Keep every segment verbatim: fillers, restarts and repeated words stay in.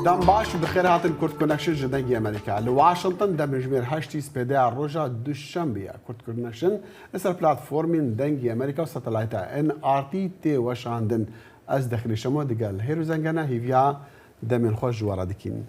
Dem baş û bi xêr hatin Kurd Connection ji Dengê Amerîka. Li Washington demjimêr heştî spêdeya roja Duşembiya. Kurd Connection li ser platformên Dengê Amerîka û satelayta N R T tê weşandin. Ez Dexilî Şemo digel Hêr û Zengena hîviya demên xwe ji we re dikîn.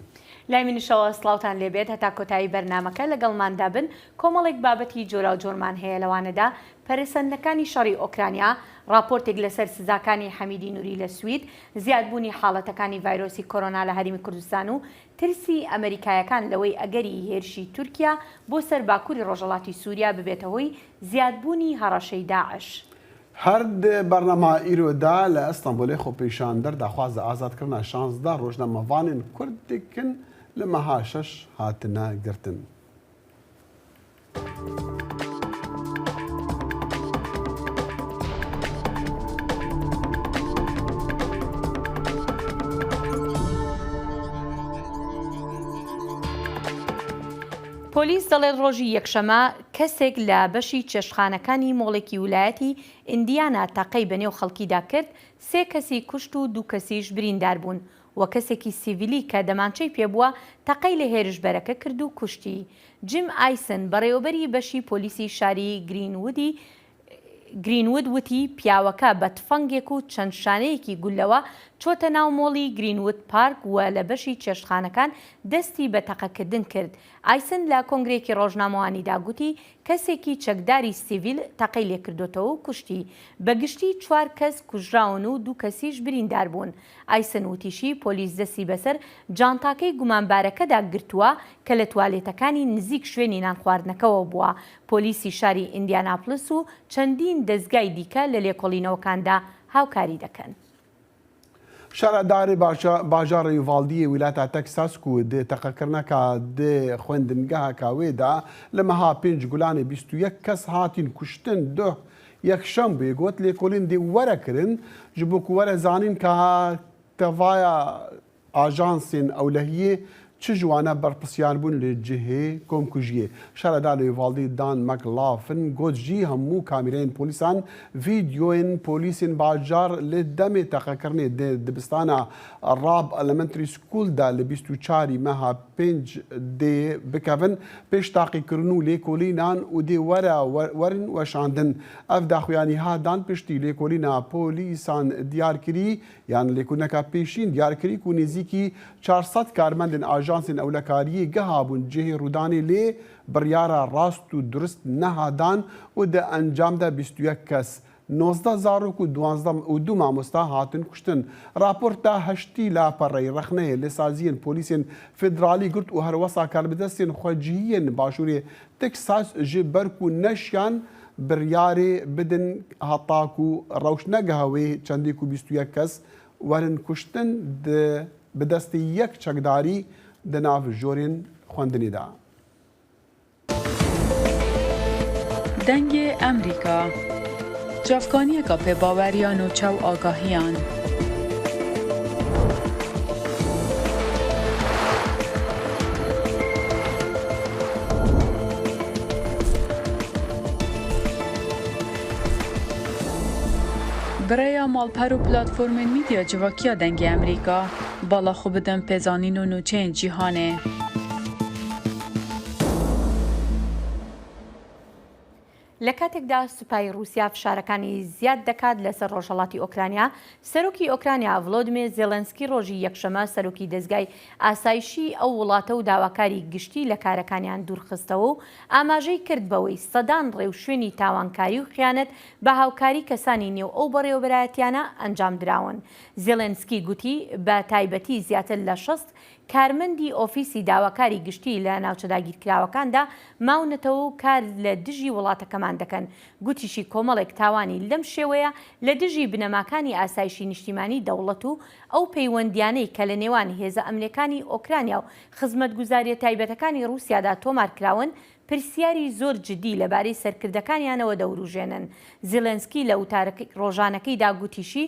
لای منیشەوە سڵاوتان لێبێت، هەتا کۆتایی بەرنامەکە لەگەڵماندا بن. کۆمەڵێک بابەتی جۆراوجۆرمان هەیە، لەوانەدا پەرەسەندنەکانی شەڕی ئۆکرانیا، راپۆرتێک لەسەر سزاکانی حەمیدی نوری لە سوید، زیادبوونی حاڵەتەکانی ڤایرۆسی کۆرۆنا لە هەرێمی کوردستان و ترسی ئەمریکایەکان لەوەی ئەگەری هێرشی تورکیا بۆ سەر باکووری ڕۆژهەڵاتی سووریا ببێتە هۆی زیادبوونی هەڕەشەی داعش. Her di bernama îro de li Stenbolê xwepêşander daxwaza azadkirina şazdeh rojnamevanên Kurd dikin li meha şeş hatine girtin. پۆلیس دەڵێت ڕۆژی یەکشەمە کەسێک لە بەشی چێشتخانەکانی مۆڵێکی ویلایەتی ئیندیانا تەقەی بەنێو خەڵکیدا کرد، سێ کەسی کوشت و دوو کەسیش بریندار بوون و کەسێکی سیڤیلی کە دەمانچەی پێبووە تەقەی لە هێرشبەرەکە کرد و کوشتی. جیم ئایسن، بەڕێوەبەری بەشی پۆلیسی شاری گرینوودی، گرینوود وتی پیاوەکە بە تفەنگێک و چەند شانەیەکی گوللەوە چۆتە ناو مۆڵی گرینوود پارک و لە بەشی چێشتخانەکان دەستی بە تەقەکردن کرد. ئایسن لە کۆنگرەیەکی ڕۆژنامەوانیدا گوتی کەسێکی چەکداری سیڤیل تەقەی لێکردوتەوە و کوشتی. بەگشتی چوار کەس کوژراون و دوو کەسیش بریندار بوون. ئایسن وتیشی پۆلیس دەستی بەسەر جانتاکەی گومانبارەکەدا گرتووە کە لە توالێتەکانی نزیک شوێنی نانخواردنەکەوە بووە. پۆلیسی شاری ئیندیاناپلس و چەندین دەزگای دیکە لە لێکۆڵینەوەکاندا هاوکاری دەکەن. Şaredarê baja-, bajarê Uvaldiyê wilata Texas ku di teqekirineka di xwendingeheka wê de li meha pênc Gulanê bîst û yek kes hatîn kuştin, duh yekşembê got, lêkolîn dê were kirin, ji bo ku were zanîn ka tevaya ajansên ewlehiyê çi ji wane berpirsiyar bûn li cihê komkujiyê. Şaredar li Uvaldî Dan McLaughlin got jî hemû kamîreyên polîsan, vîdeoyên polîsên bajar li demê teqekirinê di dibistana Rab Elementary School de li bîst û çarî meha pênc dê bikevin pêş taqîkirin û lêkolînan û dê were wer-, werin weşandin. Ev daxuyanî hat dan piştî lêkolîna polîsan diyar kirî, yan lêkolîneka pêşîn diyar kirî ku nêzîkî çar sed karmendên ajansên ewlekariyê giha bûn cihê rûdanê, lê biryara rast û durist neha dan û di encam de bîst û yek kes, nozdeh zarok û duwazdeh û du mamosta hatin kuştin. Raporta heştî lapereyê rexneyê li saziyên polîsên federalî girt û herwesa karbidestên xwecihiyên başûrê Texas ji ber ku neşiyan biryarê bidin heta ku rewş negeha wê çendê ku bîst û yek kes werin kuştin di, bi destê yek çekdarî di nav jorên xwendinê de. Dengê Emrîka, çavkaniyeka pê baweriya nûçe û agahiyan. Bi rêya malper û platformên medya civakiya Dengê Emrîka, bala xwe bidin pêzanîn û nûçeyên cîhanê. لە کاتێکدا سوپای رووسیا فشارەکانی زیاد دەکات لەسەر ڕۆژهەڵاتی ئۆکرانیا، سەرۆکی ئۆکرانیا ڤلۆدیمیر زێلێنسکی ڕۆژی یەکشەمە سەرۆکی دەزگای ئاسایشی ئەو وڵاتە و داواکاری گشتی لە کارەکانیان دوورخستەوە و ئاماژەی کرد بەوەی سەدان ڕێوشوێنی تاوانکاری و خیانەت بە هاوکاری کەسانی نێو ئەو بەڕێوەبەرایەتیانە ئەنجام دراون. زێلێنسکی گوتی بە تایبەتی زیاتر لە شەست کارمەندی ئۆفیسی داواکاری گشتی لە ناوچە داگیرکراوەکاندا ماونەتەوە و کار لە دژی وڵاتەکەمان دەکەن. گوتیشی کۆمەڵێک تاوانی لەم شێوەیە لە دژی بنەماکانی ئاسایشی نیشتیمانی دەوڵەت و ئەو پەیوەندیانەی کە لە نێوان هێزە ئەمنیەکانی ئۆکرانیا و خزمەتگوزاریە تایبەتەکانی رووسیادا تۆمار کراون، پرسیاری زۆر جدی لەبارەی سەرکردەکانیانەوە دەوروژێنن. زیلێنسکی لە وتارەکەی ڕۆژانەکەیدا گوتیشی،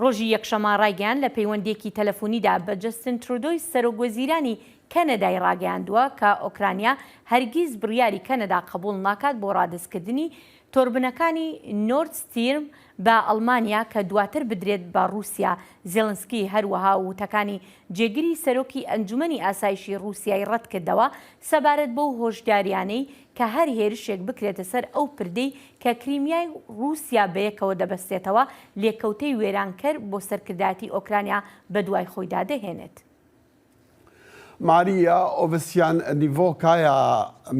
ڕۆژی یەکشەممە ڕایگەیاند لە پەیوەندیەکی تەلەفۆنیدا بە جەستن ترودۆی سەرۆک وەزیرانی کەنەدای ڕاگەیاندووە کە ئۆکرانیا هەرگیز بڕیاری کەنەدا قبول ناکات بۆ ڕادەستکردنی تۆربنەکانی نۆرد ستریم بە ئەڵمانیا کە دواتر بدرێت بە ڕووسیا. زێلنسکی هەروەها وتەکانی جێگری سەرۆکی ئەنجومەنی ئاسایشی ڕووسیای ڕەتکردەوە سەبارەت بەو هۆشداریانەی کە هەر هێرشێک بکرێتە سەر ئەو پردەی کە کریمیای ڕووسیا بەیەکەوە دەبەستێتەوە، لێکەوتەی وێرانکەر بۆ سەرکردایەتی ئۆکرانیا بەدوای خۆیدا دەهێنێت. ماریا ئۆڤسیان نیڤۆکایا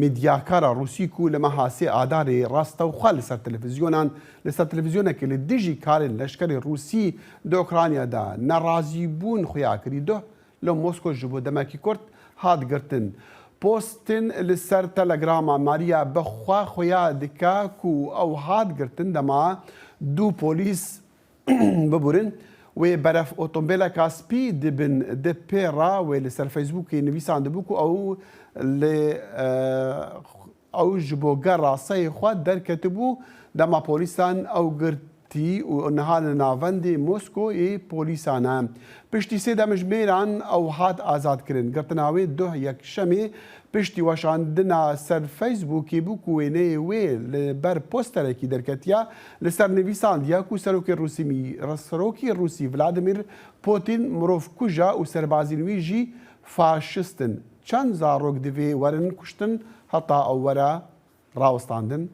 میدیاکارا ڕووسی کو لە مەها سێ ئادارێ ڕاستەوخوا لەسەر تەلەفزیۆنان، لەسەر تەلەفزیۆنێکی لە دژی کارێن لەشکەری ڕووسی دە ئۆکرانیادا نەڕازی بوون خویا کری دۆ لە مۆسکۆ ژ بۆ دەمەکی کورت هات گرتن. پۆستن لەسەر تەلەگراما ماریا بەخوا خویا دکا کو ئەو هات گرتن دەما دوو پۆلیس ببورن. Wê beref otombêleka spî dibin di pê re wê li ser Facebookê nivîsandibû ku ew li ew ji bo gera seyê xwe derketibû dema polîsan ew girtî û niha li navendê Moskoyê polîsan e. Piştî sê demjimêran ew hat azadkirin. Girtina wê duh yekşemê Piştî weşandina ser Facebookê bû ku wêneyê wê li ber posterekî derketiya, li ser nivîsandiya ku serokê Rûsî mî, serokî Rûsî Vladimir Putin mirovkuja û serbazîn wî jî faşist in. Çend zarok divê werin kuştin heta ew were rawestandin?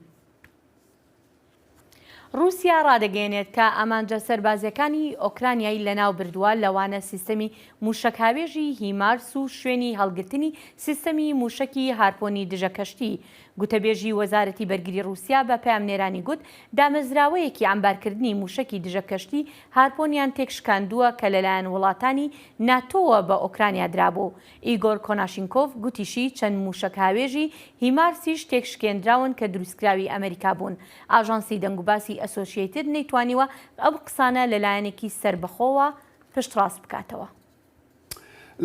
رووسیا ڕادەگەیەنێت کە ئامانجە سەربازییەکانی ئۆکرانیای لەناو بردووە، لەوانە سیستەمی مووشەکهاوێژی هیمارس و شوێنی هەڵگرتنی سیستەمی مووشەکی هارپۆنی دژە کەشتی. گوتەبێژی وەزارەتی بەرگری رووسیا بە پەیامنێرانی گوت، دامەزراوەیەکی عەمبارکردنی مووشەکی دژە کەشتی هارپۆنیان تێکشکاندووە کە لەلایەن وڵاتانی ناتۆوە بە ئۆکرانیا درابوو. ئیگۆر کۆناشینکۆڤ گوتیشی، چەند مووشەکهاوێژی هیمارسیش تێکشکێندراون کە دروستکراوی ئەمریکا بوون. ئاژانسی دەنگوباسی ئەسۆشیەیتد نەیتوانیوە ئەم قسانە لە لایەنێکی سەربەخۆوە پشتڕاست بکاتەوە.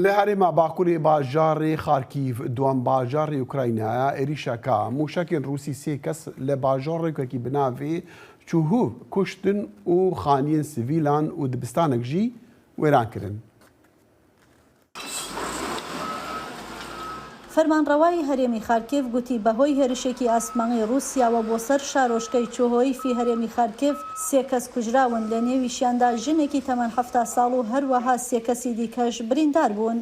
Li herêma bakurê bajarê Xarkîv, duan bajarê Ukraynaya êrîşeke mûşekên Rûsî sê kes li bajarokekî bi navê Çuhuv kuştin û xaniyên sivîlan û dibistanek jî wêran kirin. فەرمانڕەوای هەرێمی خارکێڤ گوتی، بەهۆی هێرشێکی ئاسمانی ڕووسیاوە بۆ سەر شارۆچکەی چۆهۆیفی هەرێمی خارکێڤ، سێ کەس کوژراون، لە نێویشیاندا ژنێکی تەمەن حەفتا ساڵ و هەروەها سێ کەسی دیکەش بریندار بوون.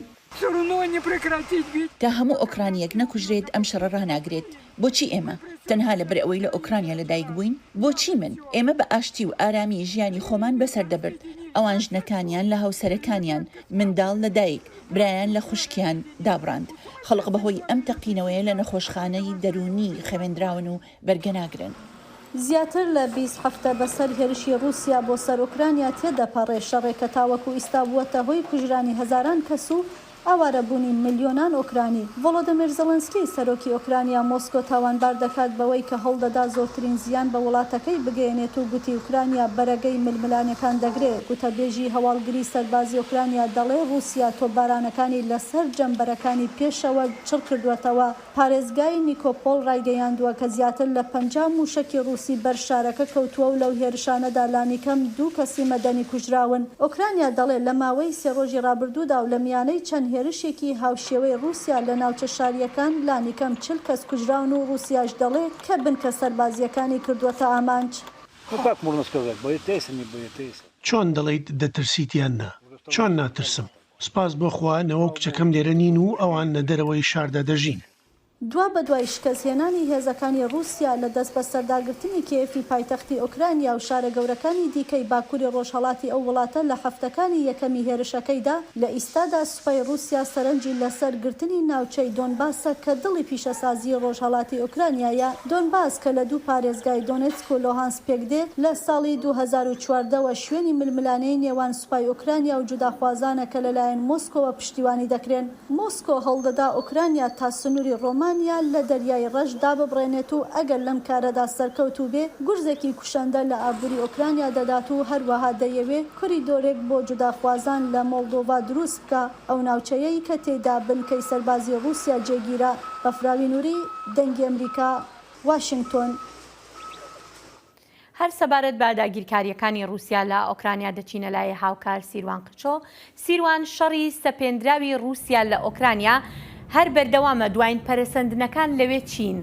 تا هەموو ئۆکرانییەک نەکوژرێت، ئەم شەڕە ڕاناگرێت. بۆچی ئێمە؟ تەنها لەبەر ئەوەی لە ئۆکرانیا لەدایک بووین؟ بۆچی من؟ ئێمە بە ئاشتی و ئارامی ژیانی خۆمان بەسەر دەبرد. ئەوان ژنەکانیان لە هاوسەرەکانیان، منداڵ لە دایک، برایان لە خوشکیان دابڕاند. خەڵق بەهۆی ئەم تەقینەوەیە لە نەخۆشخانەی دەروونی خەوێندراون و بەرگە ناگرن. زیاتر لە بیست هەفتە بەسەر هێرشی ڕووسیا بۆ سەر ئۆکرانیا تێدەپەڕێ، شەڕێک کە تاوەکو ئیستا بووەتە هۆی کوژرانی هەزاران کەس و ئاوارەبوونی ملیۆنان ئۆکرانی. ڤۆلۆدیمیر زێلێنسکی، سەرۆکی ئۆکرانیا، مۆسکۆ تاوانبار دەکات بەوەی کە هەوڵدەدا زۆرترین زیان بە وڵاتەکەی بگەیەنێت و گوتی ئۆکرانیا بەرەگەی ململانێکان دەگرێت. گوتەبێژی هەواڵگری سەربازی ئۆکرانیا دەڵێ ڕووسیا تۆپبارانەکانی لەسەر جەمبەرەکانی پێشەوە چڕ کردووەتەوە. پارێزگای نیکۆپۆل ڕایگەیاندووە کە زیاتر لە پەنجا مووشەکی ڕووسی بەر شارەکە کەوتووە و لەو هێرشانەدا لانیکەم دوو کەسی مەدەنی کوژراون. ئۆکرانیا دەڵێ لە ماوەی سێ ڕۆژی ڕابردوودا و لە میانەی چەند هێرشێکی هاوشێوەی ڕووسیا لە ناوچە شارییەکان لانیکەم چل کەس کوژراون و ڕووسیاش دەڵێ کە بنکە سەربازییەکانی کردووەتە ئامانج. Ну как можно сказать, боятся они, боятся. چۆن دەڵێیت دەترسیت یان نا؟ چۆن ناترسم؟ سوپاس بۆ خوا نەوە و کچەکەم لێرە نین و ئەوان لە دەرەوەی شاردا دەژین. دوا بە دوای شکەست هێنانی هێزەکانی ڕووسیا لە دەست بە سەرداگرتنی کیێفی پایتەختی ئۆکرانیا و شارە گەورەکانی دیکەی باکووری ڕۆژهەڵاتی ئەو وڵاتە لە هەفتەکانی یەکەمی هێرشەکەیدا، لە ئیستادا سوپای ڕووسیا سەرنجی لەسەر گرتنی ناوچەی دۆنباسە کە دڵی پیشەسازی ڕۆژهەڵاتی ئۆکرانیایە. دۆنباس کە لە دوو پارێزگای دۆنێتسک و لۆهانس پێکدێ، لە ساڵی دوو هەزار و چواردە وە شوێنی ململانێی نێوان سوپای ئۆکرانیا و جوداخوازانە کە لەلایەن مۆسکۆوە پشتیوانی دەکرێن. مۆسکۆ هەوڵدەدا ئۆکرانیا تا سنووری ڕۆمانیا لە دەریای ڕەش داببڕێنێت و ئەگەر لەم کارەدا سەرکەوتوو بێ، گورزێکی کوشەندە لە ئابووری ئۆکرانیا دەدات و هەروەها دەیەوێ کوریدۆرێک بۆ جوداخوازان لە مۆڵدۆڤا دروست بکا، ئەو ناوچەیەی کە تێیدا بنکەی سەربازی ڕووسیا جێگیرە. بەفراوی نوری، دەنگی ئەمریکا، واشنگتۆن. هەر سەبارەت بە داگیرکارییەکانی ڕووسیا لە ئۆکرانیا دەچینە لای هاوکار سیروان قچۆ. سیروان، شەڕی سەپێندراوی ڕووسیا لە ئۆکرانیا هەر بەردەوامە. دوایین پەرەسەندنەکان لەوێ چین؟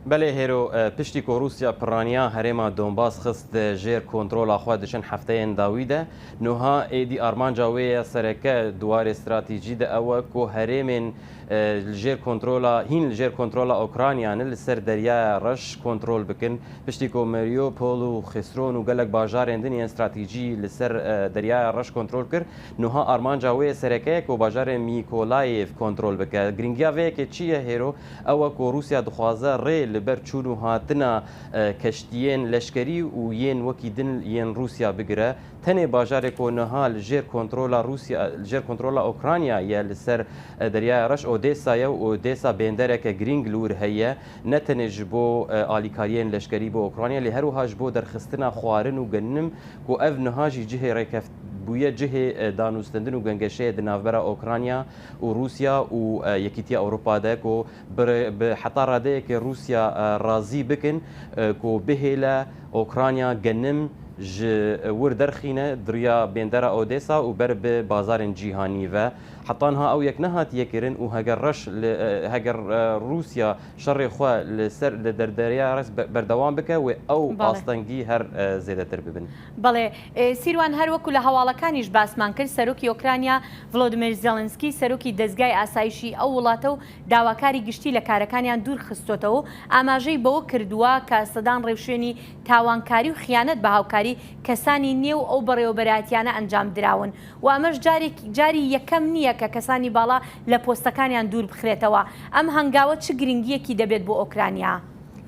بەلێ هێرۆ، پشتی کو ڕووسیا پڕانیا هەرێما دۆنباس خست جێر کۆنترۆلا خوا دچن هەفتەیەن داوی دە، نوها ئێدی ئارمانجا وێیە سەرەکە دوارێ استراتیجی دە ئەوە کو هەرێمێن، ئە، li jêr kontrola, hîn li jêr kontrola Okraynayê li ser Deryaya Reş kontrol bikin. Piştî ku Mariupol û Xisron û gelek bajarên din yên stratejî li ser, e, Deryaya Reş kontrol kir, niha armanca wê sereke ye ku bajarê Mîkolayêv kontrol bike. Giringiya vê yekê çi ye hêro? Ew e ku Rûsya dixwaze rê li ber çûn û hatina, e, keştiyên leşkerî û yên wekî din yên Rûsya bigire. Tenê bajarê ku niha li jêr kontrola Rûsya, li jêr kontrola Okrayna ye li ser, e, Deryaya Reş, Odesa ye û Odesa bêndereke girîng li wir heye, ne tenê ji bo, e, alîkariyên leşkerî bo Okrayna, lê her wiha ji bo derxistina xwarin û genim ku ev niha jî cihê rêkeft bûye, cihê, e, danûstendin û gengeşeyê di navbera Okrayna û Rûsya û, e, Yekîtiya Ewropa de ku bi rê-, bi heta radeyekê Rûsya, e, razî bikin, e, ku bihêle Okrayna genim ji wir derxîne di riya bêndera Odesa û ber bi bazarên cîhanî ve. Heta niha ew yek nehatiye kirin û heger reş li, e, heger, e, Rûsya şerê xwe li ser, li der-, Derya Reş be-, berdewam bike, wê ew Bale. astengî her, e, zêdetir bibin. بەڵێ، ئێ، سیروان، هەر وەکو لە هەواڵەکانیش باسمان کرد، سەرۆکی ئۆکرانیا ڤلۆدیمیر زێلێنسکی، سەرۆکی دەزگای ئاسایشی ئەو وڵاتە و داواکاری گشتی لە کارەکانیان دوور خستۆتەوە و ئاماژەی بەوە کردووە کە سەدان ڕێوشوێنی تاوانکاری و خیانەت بە هاوکاری کەسانی نێو ئەو بەڕێوەبەرایەتیانە ئەنجام دراون و ئەمەش جارێک، جاری یەکەم نییە کە کەسانی باڵا لە پۆستەکانیان دوور بخرێتەوە. ئەم هەنگاوە چ گرنگیەکی دەبێت بۆ ئۆکرانیا؟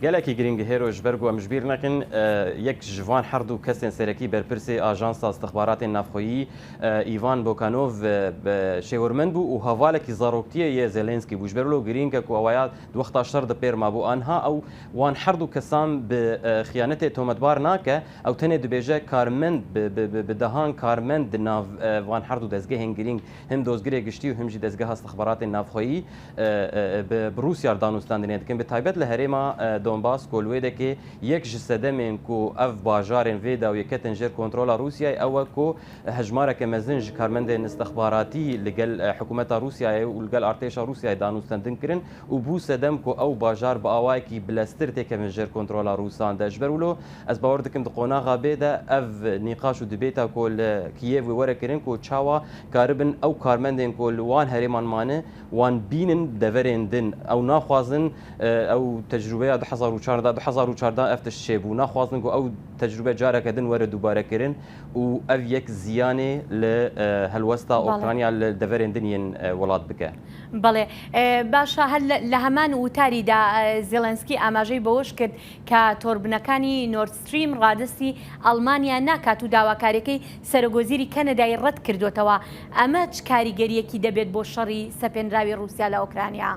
Gelekî girîng e hêro, ji ber ku em ji bîr nekin, e, yek ji van her du kesên serekî berpirsê Ajansa Istixbaratên Navxweyî, e, Îvan Bokanov, e, be-, şêwirmend bû û hevalekî zaroktiyê yê Zelensky bû. Ji ber wilo girîng e ku awaya di wexta şer de pêr mabû. Anha ew wan her du kesan bi, e, xiyanetê tometbar nake, ew tenê dibêje karmend bi, bi, bi, bi dehan karmend di nav, e, van her du dezgehên girîng, him dozgirê giştî û him jî dezgeha istixbaratên navxweyî, e, e, bi, bi Rûsya re danûstandinê dikin. Bi taybet li herêma, e, Donbas ku li wê dekê yek ji sedemên ku ev bajarên vê dawiyê ketin jêr kontrola Rûsyayê, ew e ku hejmareke mezin ji karmendên istixbaratî li gel, e, hikûmeta Rûsyayê û li gel artêşa Rûsyayê danûstendin kirin û bû sedem ku ew bajar bi awayekî bileztir têkevin jêr kontrola Rûsan de. Ji ber wilo ez bawer dikim di qonaxa bê de ev nîqaş û dibêta ku li Kiyevê were kirin ku çawa karibin ew karmendên ku li wan herêman mane, wan bînin deverên din. Ew naxwazin, e, ew tecrûbeya du hezar û çardeh, du hezar û çardeh ev tişt çêbû. Naxwazin ku ew tecrûbe careke din were dubare kirin û ev yek ziyanê li, e, helwesta Bale. Okrayna li deverên din yên, e, welat bike. بەڵێ، ئێ، باشە، هەر لە، لە هەمان وتاریدا، ئێ، زێلێنسکی ئاماژەی بەوەش کرد کە تۆربنەکانی نۆرد ستریم ڕادەستی ئەڵمانیا ناکات و داواکاریەکەی سەرۆکوەزیری کەنەدای ڕەت کردوتەوە. ئەمە چ کاریگەریەکی دەبێت بۆ شەڕی سەپێنراوی ڕووسیا لە ئۆکرانیا؟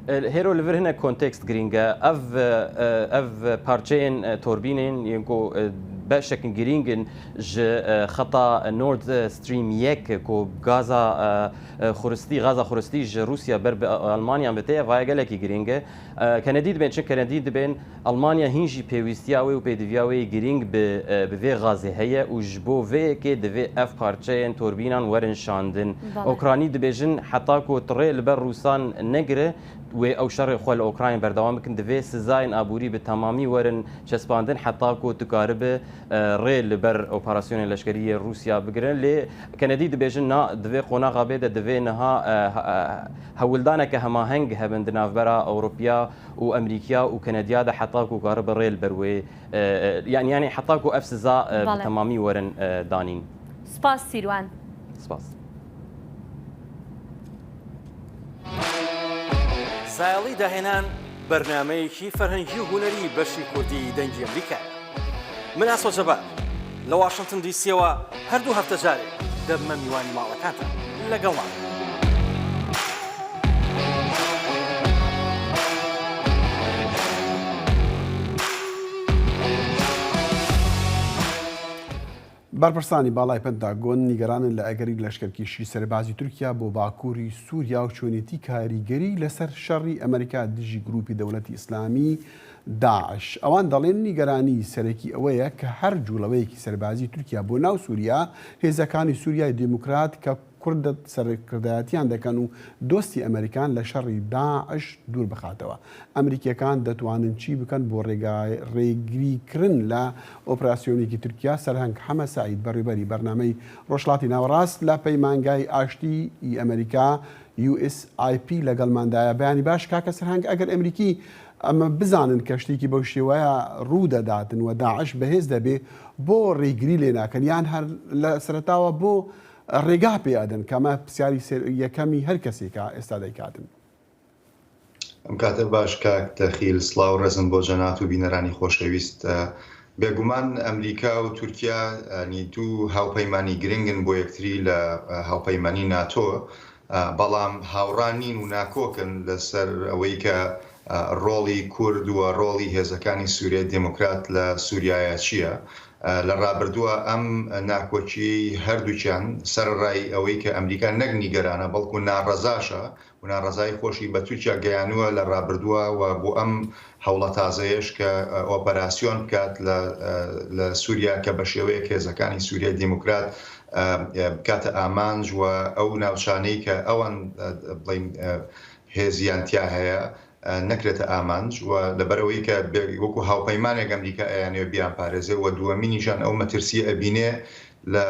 Hêro li vir hinek kontekst girîng e. Ev, ev parçeyên torbînên yên ku beşekin girîng in ji xeta Nord Stream yek ku gaza xuristî, gaza xuristî ji Rûsya ber bi Almanya ve tê, vaya gelekî girîng e. Kenedî dibên, çi Kenedî dibên, Almanya hîn jî pêwîstiya wê û pêdiviya wê yê girîng bi, e, bi vê gazê heye û ji bo vê yekê divê ev parçeyên torbînan werin şandin. Bale. Okranî dibêjin, heta ku tu rê li ber Rûsan negire, wê ew şerê xwe li Okraynê berdewam bikin, divê sizayên aborî bi temamî werin çespandin, heta ku tu karibe, e, rê li ber operasyonên leşkerî yê Rûsya bigirin. Lê Kenedî dibêjin, na, di vê qonaxa bê de divê niha, e, he-, e, hewldaneke hemaheng hebin di navbera Ewropiya û Emerîkiya û Kenediya de heta ku karibe rê li ber wê, e, e, yanî, yanî heta ku ev siza, e, bi Bale. Temamî werin, e, danîn. Spas Sîrwan. Spas. زایەڵی داهێنان بەرنامەیەکی فەرهەنگی و هونەری بەشی کوردی دەنگی ئەمریکایە. من ئاسۆ جەبار لە واشنتن دی سیەوە هەردوو هەفتە جارێک دەبمە میوانی ماڵەکانتان. لەگەڵمان. بەرپرسانی باڵای پنتاگۆن نیگەرانن لە ئەگەری لەشکەرکێشی سەربازی تورکیا بۆ باکووری سووریا و چۆنێتی کاریگەری لەسەر شەڕی ئەمریکا دژی گروپی دەوڵەتی ئیسلامی داعش. ئەوان دەڵێن نیگەرانی سەرەکی ئەوەیە کە هەر جوڵەوەیەکی سەربازی تورکیا بۆ ناو سووریا، هێزەکانی سووریای دیموکرات کە کوردە سەرکردایەتیان دەکەن و دۆستی ئەمریکان لە شەڕی داعش دوور بخاتەوە. ئەمریکیەکان دەتوانن چی بکەن بۆ ڕێگای-، ڕێگریکردن لە ئۆپراسیۆنێکی تورکیا؟ سەرهەنگ حەمە سەعید، بەڕێوەبەری بەرنامەی ڕۆژهەڵاتی ناوەڕاست لە پەیمانگای ئاشتی ئی ئەمریکا، یو ئێس ئای پی، لەگەڵماندایە. بەیانی باش کاکە سەرهەنگ، ئەگەر ئەمریکی ئەمە بزانن کە شتێکی بەو شێوەیە ڕوو دەداتن و داعش بەهێز دەبێ، بۆ ڕێگری لێ ناکەن یان هەر لە سەرەتاوە بۆ ڕێگا پێ ئەدەن؟ کەمە پرسیاری سەر-، یەکەمی هەر کەسێکە ئێستا دەیکاتن. ئەم کاتە باش کاک تەخیل، سڵاو ڕێزم بۆ جەنات و بینەرانی خۆشەویست. ئە، بێگومان ئەمریکا و تورکیا، ئەنی دوو هاوپەیمانی گرنگن بۆ یەکتری لە، ئە، هاوپەیمانی ناتۆ. ئە، بەڵام هاوڕا نین و ناکۆکن لەسەر ئەوەی کە، ئە، ڕۆڵی کورد و ڕۆڵی هێزەکانی سووریای دیموکرات لە سووریایە چییە. ئە، لە ڕابردووە ئەم ناکۆکی هەردووکیان سەرڕای ئەوەی کە ئەمریکا نەک نیگەرانە، بەڵکو ناڕەزاشە و ناڕەزایی خۆشی بە تورکیا گەیانووە لە ڕابردووە و بۆ ئەم هەوڵە تازەیەش کە، ئە، ئۆپەراسیۆن بکات لە، ئە، لە سووریا کە بە شێوەیەک هێزەکانی سووریای دیموکرات، ئە، ئە، بکاتە ئامانج و ئەو ناوچانەی کە ئەوان، ئە، بڵین، ئە، هێزیان تیا هەیە، ئە، نەکرێتە ئامانج و لەبەرەوەی کە بێ-، وەکو هاوپەیمانێک ئەمریکا ئەیانەوێ بیان پارێزێ و دووەمینیشان ئەو مەترسیە ئەبینێ لە،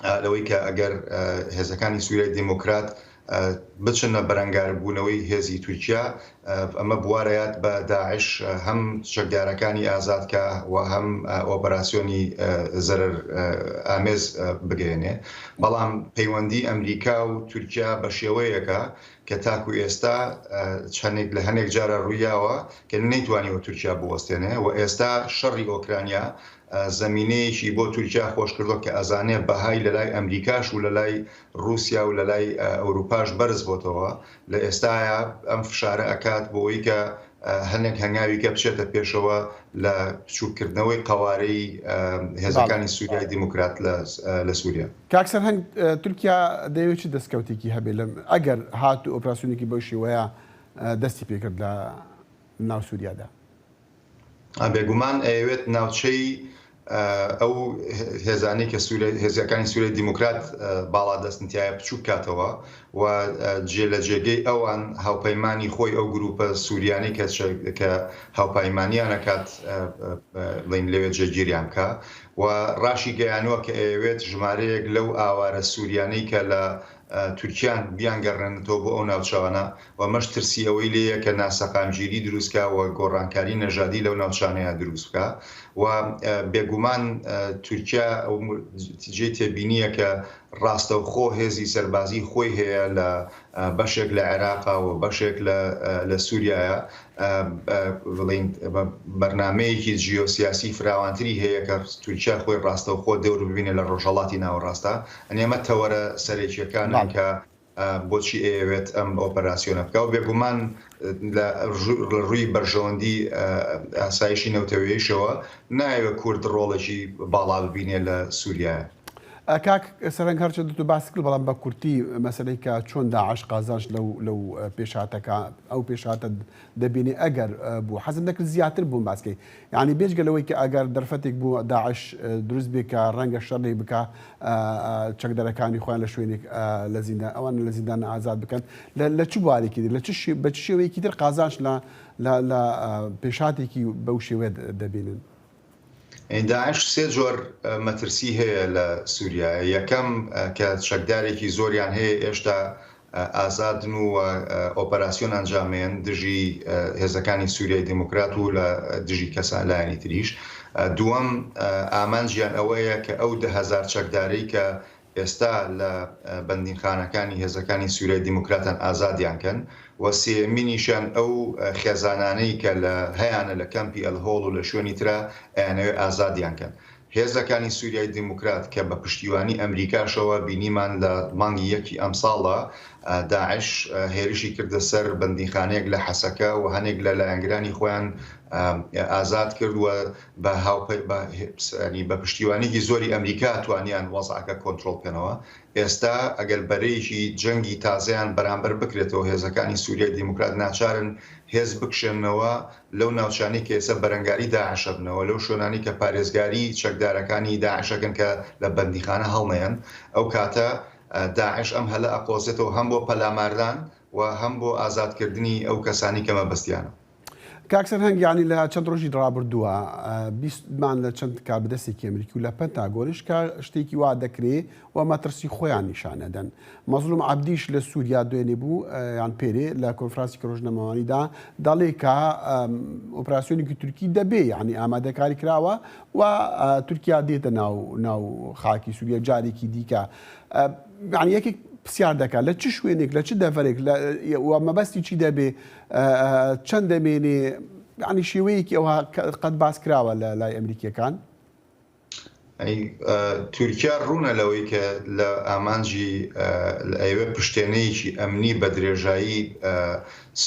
ئە، لەوەی کە ئەگەر، ئە، هێزەکانی سووریای دیموکرات، ئە، بچنە بەرەنگاربوونەوەی هێزی تورکیا، ئە، ئەمە بوارەیات بە داعش، ئە، هەم چەکدارەکانی ئازاد کا و هەم، ئە، ئۆپەراسیۆنی، ئە، زەرەر، ئە، ئامێز، ئە، بگەێنێ. بەڵام پەیوەندی ئەمریکا و تورکیا بە شێوەیەکە کە تاکو ئێستا، ئە، چەندێک لە هەنێک جارە ڕوویاوە کە نەیتوانیوە تورکیا بوەستێنێ و ئێستا شەڕی ئۆکرانیا، ئە، زەمینەیەکی بۆ تورکیا خۆش کردووە کە ئەزانێ بەهای لە لای ئەمریکاش و لە لای رووسیا و لە لای، ئە، ئەوروپاش بەرز بۆتەوە. لە ئێستایا ئەم فشارە ئەکات بۆ ئەوەی کە، ئە، هەنێک هەنگاوی کە بچێتە پێشەوە لە بچووککردنەوەی قەوارەی، ئە، هێزەکانی سووریای دیموکرات لە، ئە، لە سووریا. کاک سەرهەنگ، ئە، تورکیا دەیەوێت چ دەستکەوتێکی هەبێت لەم، ئەگەر هات و ئۆپراسیۆنێکی بەو شێوەیە، ئە، دەستی پێکرد لە ناو سووریادا؟ ئە، بێگومان ئەیەوێت ناوچەی، ئە، ئەو هێزانەی کە سوورە-، هێزەکانی سووریای دیموکرات، ئە، باڵا دەستنتیایە بچووک کاتەوە و، ئە، جێ لە جێگەی ئەوان هاوپەیمانی خۆی ئەو گروپە سووریانی کە چە-، کە هاوپەیمانیان ئەکات، ئە، ئە، ئە، بڵین لەوێ جێگیریان بکە و ڕاشی گەیانووە کە ئەیەوێت ژمارەیەک لەو ئاوارە سووریانەی کە لە، ئە، تورکیان بیانگەڕێنێتەوە بۆ ئەو ناوچەوانە و مەش ترسی ئەوەی لێیە کە ناسەقامگیری دروستکە و گۆڕانکاری نەژادی لەو ناوچانەیە دروست بکە و، ئە، بێگومان، ئە، تورکیا ئەو م-، جێی تێبینیە کە ڕاستەوخۆ هێزی سەربازی خۆی هەیە لە، ئە، بەشێک لە عێراقا و بەشێک لە، ئە، لە سووریایە. ئە، ئە، بڵین، بە-، بەرنامەیەکی جیۆسیاسی فراوانتری هەیە کە تورکیا خۆی ڕاستەوخۆ دەور ببینێ لە ڕۆژهەڵاتی ناوەڕاستە. ئەنی ئەمە تەوەرە سەرەکیەکانن بەڵێ. کە، ئە، بۆچی ئەیەوێت ئەم ئۆپەراسیۆنە بکە و بێگومان، ئە، لە ڕژو-، لە ڕووی بەرژەوەندی، ئە، ئاسایشی نەوتەوەیشەوە نایەوێت کورد ڕۆڵێکی باڵا ببینێ لە سووریایە. ئە، کاک سەرەنگ، هەرچەند تو باس کرد، بەڵام بە کورتی مەسەلەی کە چۆن داعش قازانج لەو، لەو، ئە، پێشهاتەکە، ئەو پێشهاتە دەبینێ ئەگەر، ئە، بوو. حەزم دەکرد زیاتر بووم باسکەی. یعنی بێجگە لەوەی کە ئەگەر دەرفەتێک بوو داعش، ئە، دروست بێ کە ڕەنگە شەڕێک بکە، ئە، ئە، چەکدەرەکانی خۆیان لە شوێنێک، ئە، لە زیندان، ئەوان لە زیندان ئازاد بکەن. لە، لە چ بوارێکی تر، لە چ شێ-، بە چ شێوەیەکی تر قازانج لە، لە، لە، ئە، پێشهاتێکی بەو شێوەیە د-، دەبینن؟ داعش سێ جۆر، ئە، مەترسی هەیە لە سووریایە. یەکەم، ئە، کە چەکدارێکی زۆریان هەیە ئێشتا، ئە، ئازادن و، ئە، ئۆپەراسیۆن ئەنجامەیەن دژی، ئە، هێزەکانی سووریای دیموکرات و لە دژی کەسان لایەنی تریش. ئە، دووەم، ئە، ئامانجیان ئەوەیە کە ئەو دە هەزار چەکدارەی کە ئێستا لە، ئە، بەندینخانەکانی هێزەکانی سووریای دیموکراتان ئازادیان کەن و سێیەمینیشان ئەو، ئە، خێزانانەی کە لە هەیانە لە کەمپی ئەلهۆڵ و لە شوێنی ترا ئەیانەوێ ئازادیان کەن. هێزەکانی سووریای دیموکرات کە بە پشتیوانی ئەمریکاشەوە بینیمان لە مانگی یەکی ئەم ساڵە، داعش هێرشی کردە سەر بەندیخانەیەک لە حەسەکە و هەنێک لە لایەنگرانی خۆیان ئازاد کرد و بە هاوپەی بە پشتیوانێکی زۆری ئەمریکا توانیان وەزعەکە کۆنتترۆل بکەنەوە. ئێستا ئەگەر بەرەیەکی جەنگی تازەیان بەرامبەر بکرێتەوە، هێزەکانی سووریای دیموکرات ناچارن هێز بکشێنەوە لەو ناوچانەی کە ئێستا بەرەنگاری داعشە بنەوە، لەو شوێنانی کە پارێزگاری چەکدارەکانی داعشەکەن کە لە بەندیخانە هەڵنەیەن. ئەو کاتە داعش ئەم هەلە ئەقۆزێتەوە هەم بۆ پەلاماردان و هەم بۆ ئازادکردنی ئەو کەسانی کە مەبەستیانە. کاک سەرهەنگ، یانی لە چەند ڕۆژی ڕابردووە بیستمان لە چەند کاربەدەستێکی ئەمریکی و لە پەنتاگۆنش کە شتێکی وا دەکرێ و مەترسی خۆیان نیشان ئەدەن. مەزلوم عەبدیش لە سووریا دوێنێ بوو، یان پێرێ لە کۆنفرانسێکی ڕۆژنامەوانیدا دەڵێ کە ئۆپراسیۆنێکی تورکی دەبێ، یعنی ئامادەکاری کراوە و تورکیا دێتە ناو ناو خاکی سووریا جارێکی دیکە. یعنی یەکێک پرسیار دەکات لە چ شوێنێک، لە چ دەڤەرێک و مەبەستی چی دەبێ، چەند دەمێنێ، یعنی شێوەیەکی ئەوها قەت باس کراوە لە لای ئەمریکیەکان؟ تورکیا ڕوونە لەوەی کە لە ئامانجی ئەیەوێ پشتێنەیەکی ئەمنی بە درێژایی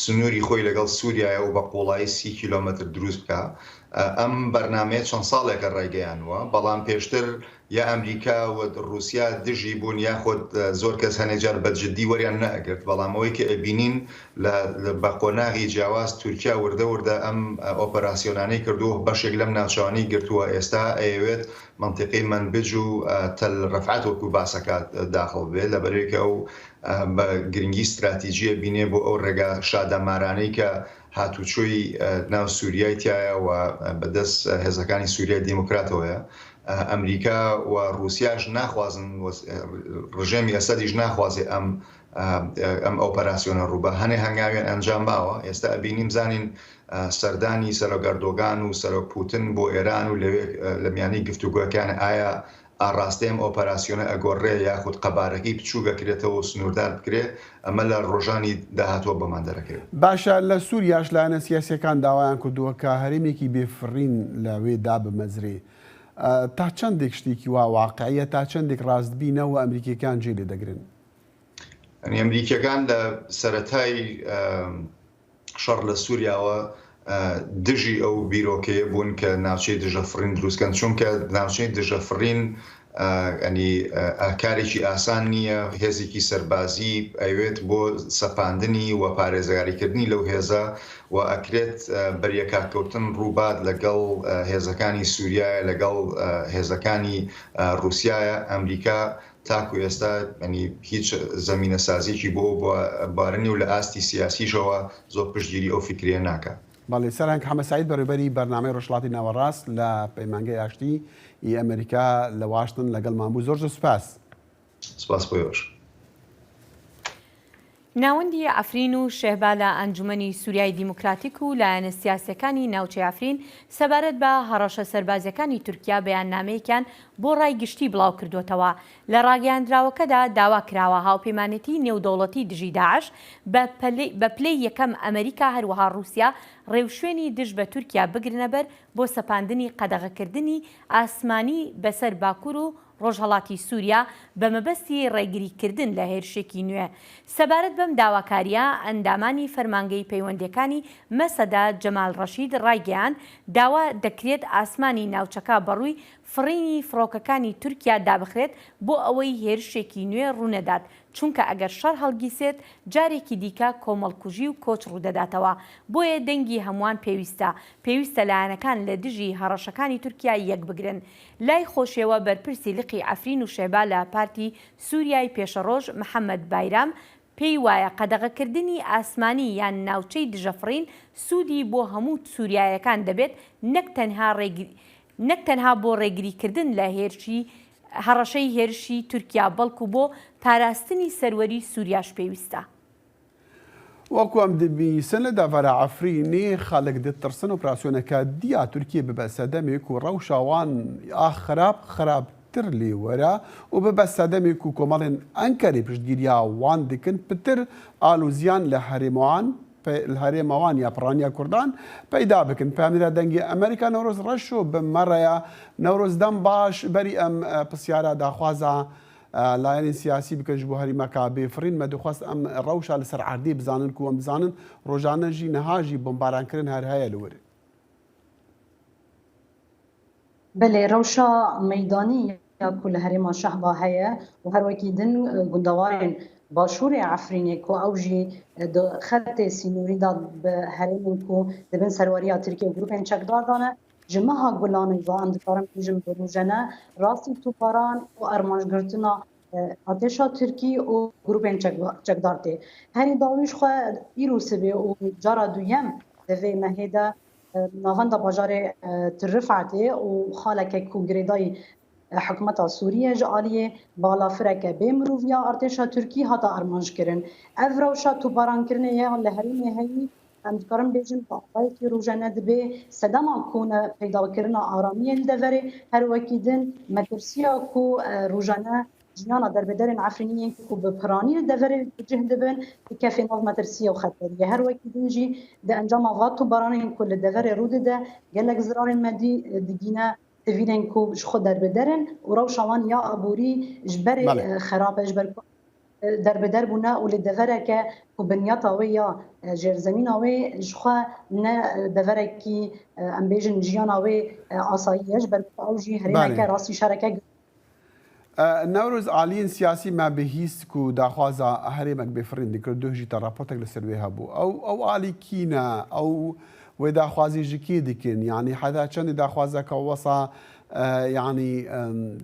سنووری خۆی لەگەڵ سووریایە و بە قوڵایی سی کیلۆمەتر دروست بکە. ئەم بەرنمەیە چەند ساڵێکە ڕایگەیانوە، بەڵام پێشتر یا ئەمریکا و رووسیا دژی بوون، یاخود زۆر کەس هەنێ جار بە جددی وەریان نەئەگرت، بەڵام ئەوەی کە ئەبینین لە بە قۆناغی جیاواز تورکیا وردە وردە ئەم ئۆپەراسیۆنانەی کردووە، بەشێک لەم ناوچەوانەی گرتووە، ئێستا ئەیەوێت منتیقی منبج و تەل ڕەفعەت وەکو باسەکات داخڵ بێت، لەبەرێکە ئەو بە گرنگی استراتیژیە بینێ بۆ ئەو ڕێگا شادەمارانەی کە هاتوچۆی ناو سووریای تایە و بەدەست هێزەکانی سووریای دیموکراتەوەیە. ئەمریکا و رووسیاش ناخوازن، ڕژێمی ئەسەدیش ناخوازێ ئەم ئەم ئۆپەراسیۆنە ڕووبە، هەنێ هەنگاویان ئەنجام باوە. ئێستا ئەبینیم زانین سەردانی سەرۆک ئەردۆگان و سەرۆک پوتن بۆ ئێران و لەوێ لە میانی گفتوگوەکان ئایا ئاڕاستەی ئەم ئۆپەراسیۆنە ئەگۆڕێ یاخود قەبارەکەی بچووک ئەکرێتەوە و سنووردار بکرێ، ئەمە لە ڕۆژانی داهاتووە بۆمان دەرەکەوێت. باشە، لە سووریاش لایەنە سیاسیەکان داوایان کردووە کە هەرێمێکی بێفڕین لەوێ دابمەزرێ. تا چەندێک شتێکی وا واقعیە، تا چەندێک ڕاستبینە و ئەمریکیەکان جێ لێ دەگرن؟ ئەمریکیەکان لە سەرەتای شەڕ لە سووریاوە دژی ئەو بیرۆکەیە بوون کە ناوچەی دژە فڕین دروستکەن، چونکە ناوچەی دژە فڕین ئەنی کارێکی ئاسان نییە. هێزێکی سەربازی ئەوێت بۆ سەپاندنی و پارێزگاریکردنی لەو هێزە و ئەکرێت بەریەکاتکەوتن ڕووبات لەگەڵ هێزەکانی سووریایە، لەگەڵ هێزەکانی رووسایە. ئەمریکا تاکو ئێستا ئەنی هیچ زەمینە سازیکی بۆ بارنی و لە ئاستی سیاسیشەوە زۆر پشتگیری ئەو فکرەیە ناکە. بەڵێ، سەرهەنگ حەمە سەعید، بەڕێوەبەری بەرنامەی ڕۆژهەڵاتی ناوەڕاست لە پەیمانگەی ئاشتی ئی ئەمریکا لە واشتن لەگەڵمان بوو. زۆر زۆر سپاس. سپاس بۆ ئێوەش. ناوەندی عەفرین و شێهبا لە ئەنجومەنی سووریای دیموکراتیک و لایەنە سیاسیەکانی ناوچەی عەفرین سەبارەت بە هەڕەشە سەربازیەکانی تورکیا بەیاننامەیەکیان بۆ ڕای گشتی بڵاو کردووەتەوە. لە ڕاگەیاندراوەکەدا داوا کراوە هاوپەیمانێتی نێودەوڵەتی دژی داعش بە پلەی یەکەم ئەمریکا هەروەها رووسیا ڕێوشوێنی دژ بە تورکیا بگرنە بەر بۆ سەپاندنی قەدەغەکردنی ئاسمانی بەسەر باکوور و ڕۆژهەڵاتی سووریا بە مەبەستی ڕێگریکردن لە هێرشێکی نوێ. سەبارەت بەم داواکاریە، ئەندامانی فەرمانگەی پەیوەندیەکانی مەسەدا جەمال ڕەشید ڕایگەیاند داوا دەکرێت ئاسمانی ناوچەکە بەڕووی فڕینی فڕۆکەکانی تورکیا دابخرێت بۆ ئەوەی هێرشێکی نوێ ڕوونەدات، چونکە ئەگەر شەڕ هەڵگیسێت جارێکی دیکە کۆمەڵکوژی و کۆچ ڕوودەداتەوە. بۆیە دەنگی هەمووان پێویستە. پێویستە لایەنەکان لە دژی هەڕەشەکانی تورکیا یەک بگرن. لای خۆشێوە بەرپرسی لقی عەفرین و شێبا لە پارتی سووریای پێشەڕۆژ محەممەد بایرام پێی وایە قەدەغەکردنی ئاسمانی یان ناوچەی دژەفڕین سوودی بۆ هەموو سووریایەکان دەبێت، نەک تەنها ڕێگری نەک تەنها بۆ ڕێگریکردن لە هێرشی هەڕەشەی هێرشی تورکیا، بەڵکو بۆ پاراستنی سەروەری سووریاش پێویستە. وەکو ئەم دەبیسن لە دەڤەرە عەفرینی خەڵک دەترسن ئۆپراسیۆنەکە دیا تورکیە ببە سەدەمێک و ڕەوشاوان ئا خراپ خراپتر لێ وەرە و ببە سەدەمێک و کۆمەڵێن ئەنکەری پشتگیریا وان دکن پتر ئالوزیان لە هەرێمەوان pe-, li herêma wan ya piraniya Kurdan peyda bikin. Peyamnêra Dengê Amerîka Newroz Reşo bi me re ya. Newroz, dem baş. Berî em, e, pisyara daxwaza, e, layenên siyasî bikin ji bo herêmeka bêfirîn. Me dixwest em rewşa li ser erdê bizanin ku em dizanin rojane jî niha jî bombarankirin her heye li wir. Belê, rewşa meydanî ya ku li herêma Şehba heye û her wekî din, e, gundewarên başûrê Efrînê ku ew jî, e, di xetê sînorî de bi herêmên ku di bin serweriya Tirkiye û grûpên çekdar de ne, ji meha Gulanê ve em dikarin bêjin bi rojane rastî tûbaran û armancgirtina, e, artêşa Tirkî û grûpên çekba-, çekdar tê. Herî dawî ji xwe îro sibê û cara duyem di vê mehê de, e, navenda bajarê, e, Tirifetê û xaleke ku girêdayî, e, hikûmeta Sûriyê ji aliyê balafireke bê mirov ya artêşa Tirkî hate armanc kirin. Ev rewşa tûbarankirinê ya li herêmê heyî, em dikarin bêjin, bi awayekî rojane dibe sedema ku ne peydakirina aramiyê li deverê, her wekî din metirsiya ku, e, rojane jiyana derbederên Efrînî yên ku bi piranî li deverê bi cih dibin, dikeve nav metirsiyê û xeteriyê. Her wekî din jî di encama va tûbaranên ku li deverê rû dide, gelek zirarên medî, e, digîne sivîlên ku ji xwe derbeder in û rewşa wan ya aborî ji berê, Belê. e, xerab e, ji ber ku, e, derbeder bûne û li devereke ku binyata wê ya, e, jêrzemîna wê ji xwe ne, e, deverekî, e, em bêjin jiyana wê, e, asayî ye, ji ber ku ew jî herêmeke Belê. rastî şereke E, Newroz, aliyên siyasî me bihîst ku daxwaza herêmek bêfirîn dikir, duh jî te raportek li ser wê hebû. Ew, ew alî kî ne? Ew wê daxwazî ji kê dikin? Yanî heta çendê daxwazeke wesa, e, yanî, em,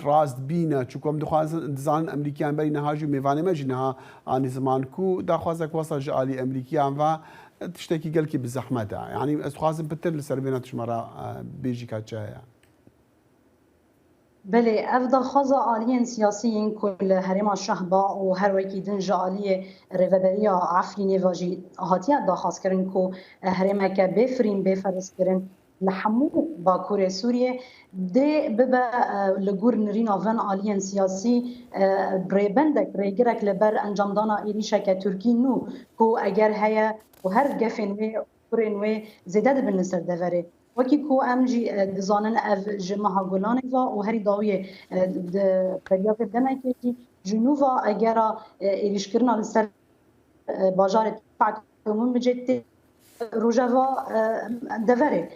rast bîne? Çunku em dixwazin, dizanin Emerîkiyan berî niha jî mêvanê me jî niha anî ziman ku daxwazeke wesa ji alî Emerîkiyan ve, e, tiştekî gelkî bi zehmet e. Yanî ez dixwazim pitir li ser vê ne tu ji me re, e, bêjî ka çi heye. Belê, ev daxwaza aliyên siyasî yên ku li herêma Şehba û her wekî din ji aliyê Rêveberiya Efrînê ve jî hatiye daxwazkirin ku herêmeke bêfirîn bê ferizkirin li hemû Bakurê Sûriyê dê bibe, e, li gor nirîna van aliyên siyasî, e, rêbendek, rêgirek li ber encamdana êrîşeke Tirkî nû ku eger heye û her gefên wê, kurên wê zêde dibin li ser deverê. Wekî ku em jî, e, dizanin, ev ji meha Gulanê ve û herî dawiyê, e, di beriya vê demekê jî ji nû ve egera, e, êrîşkirina li ser, e, bajarê Tifat û Minbicê tê rojeva, e, deverê.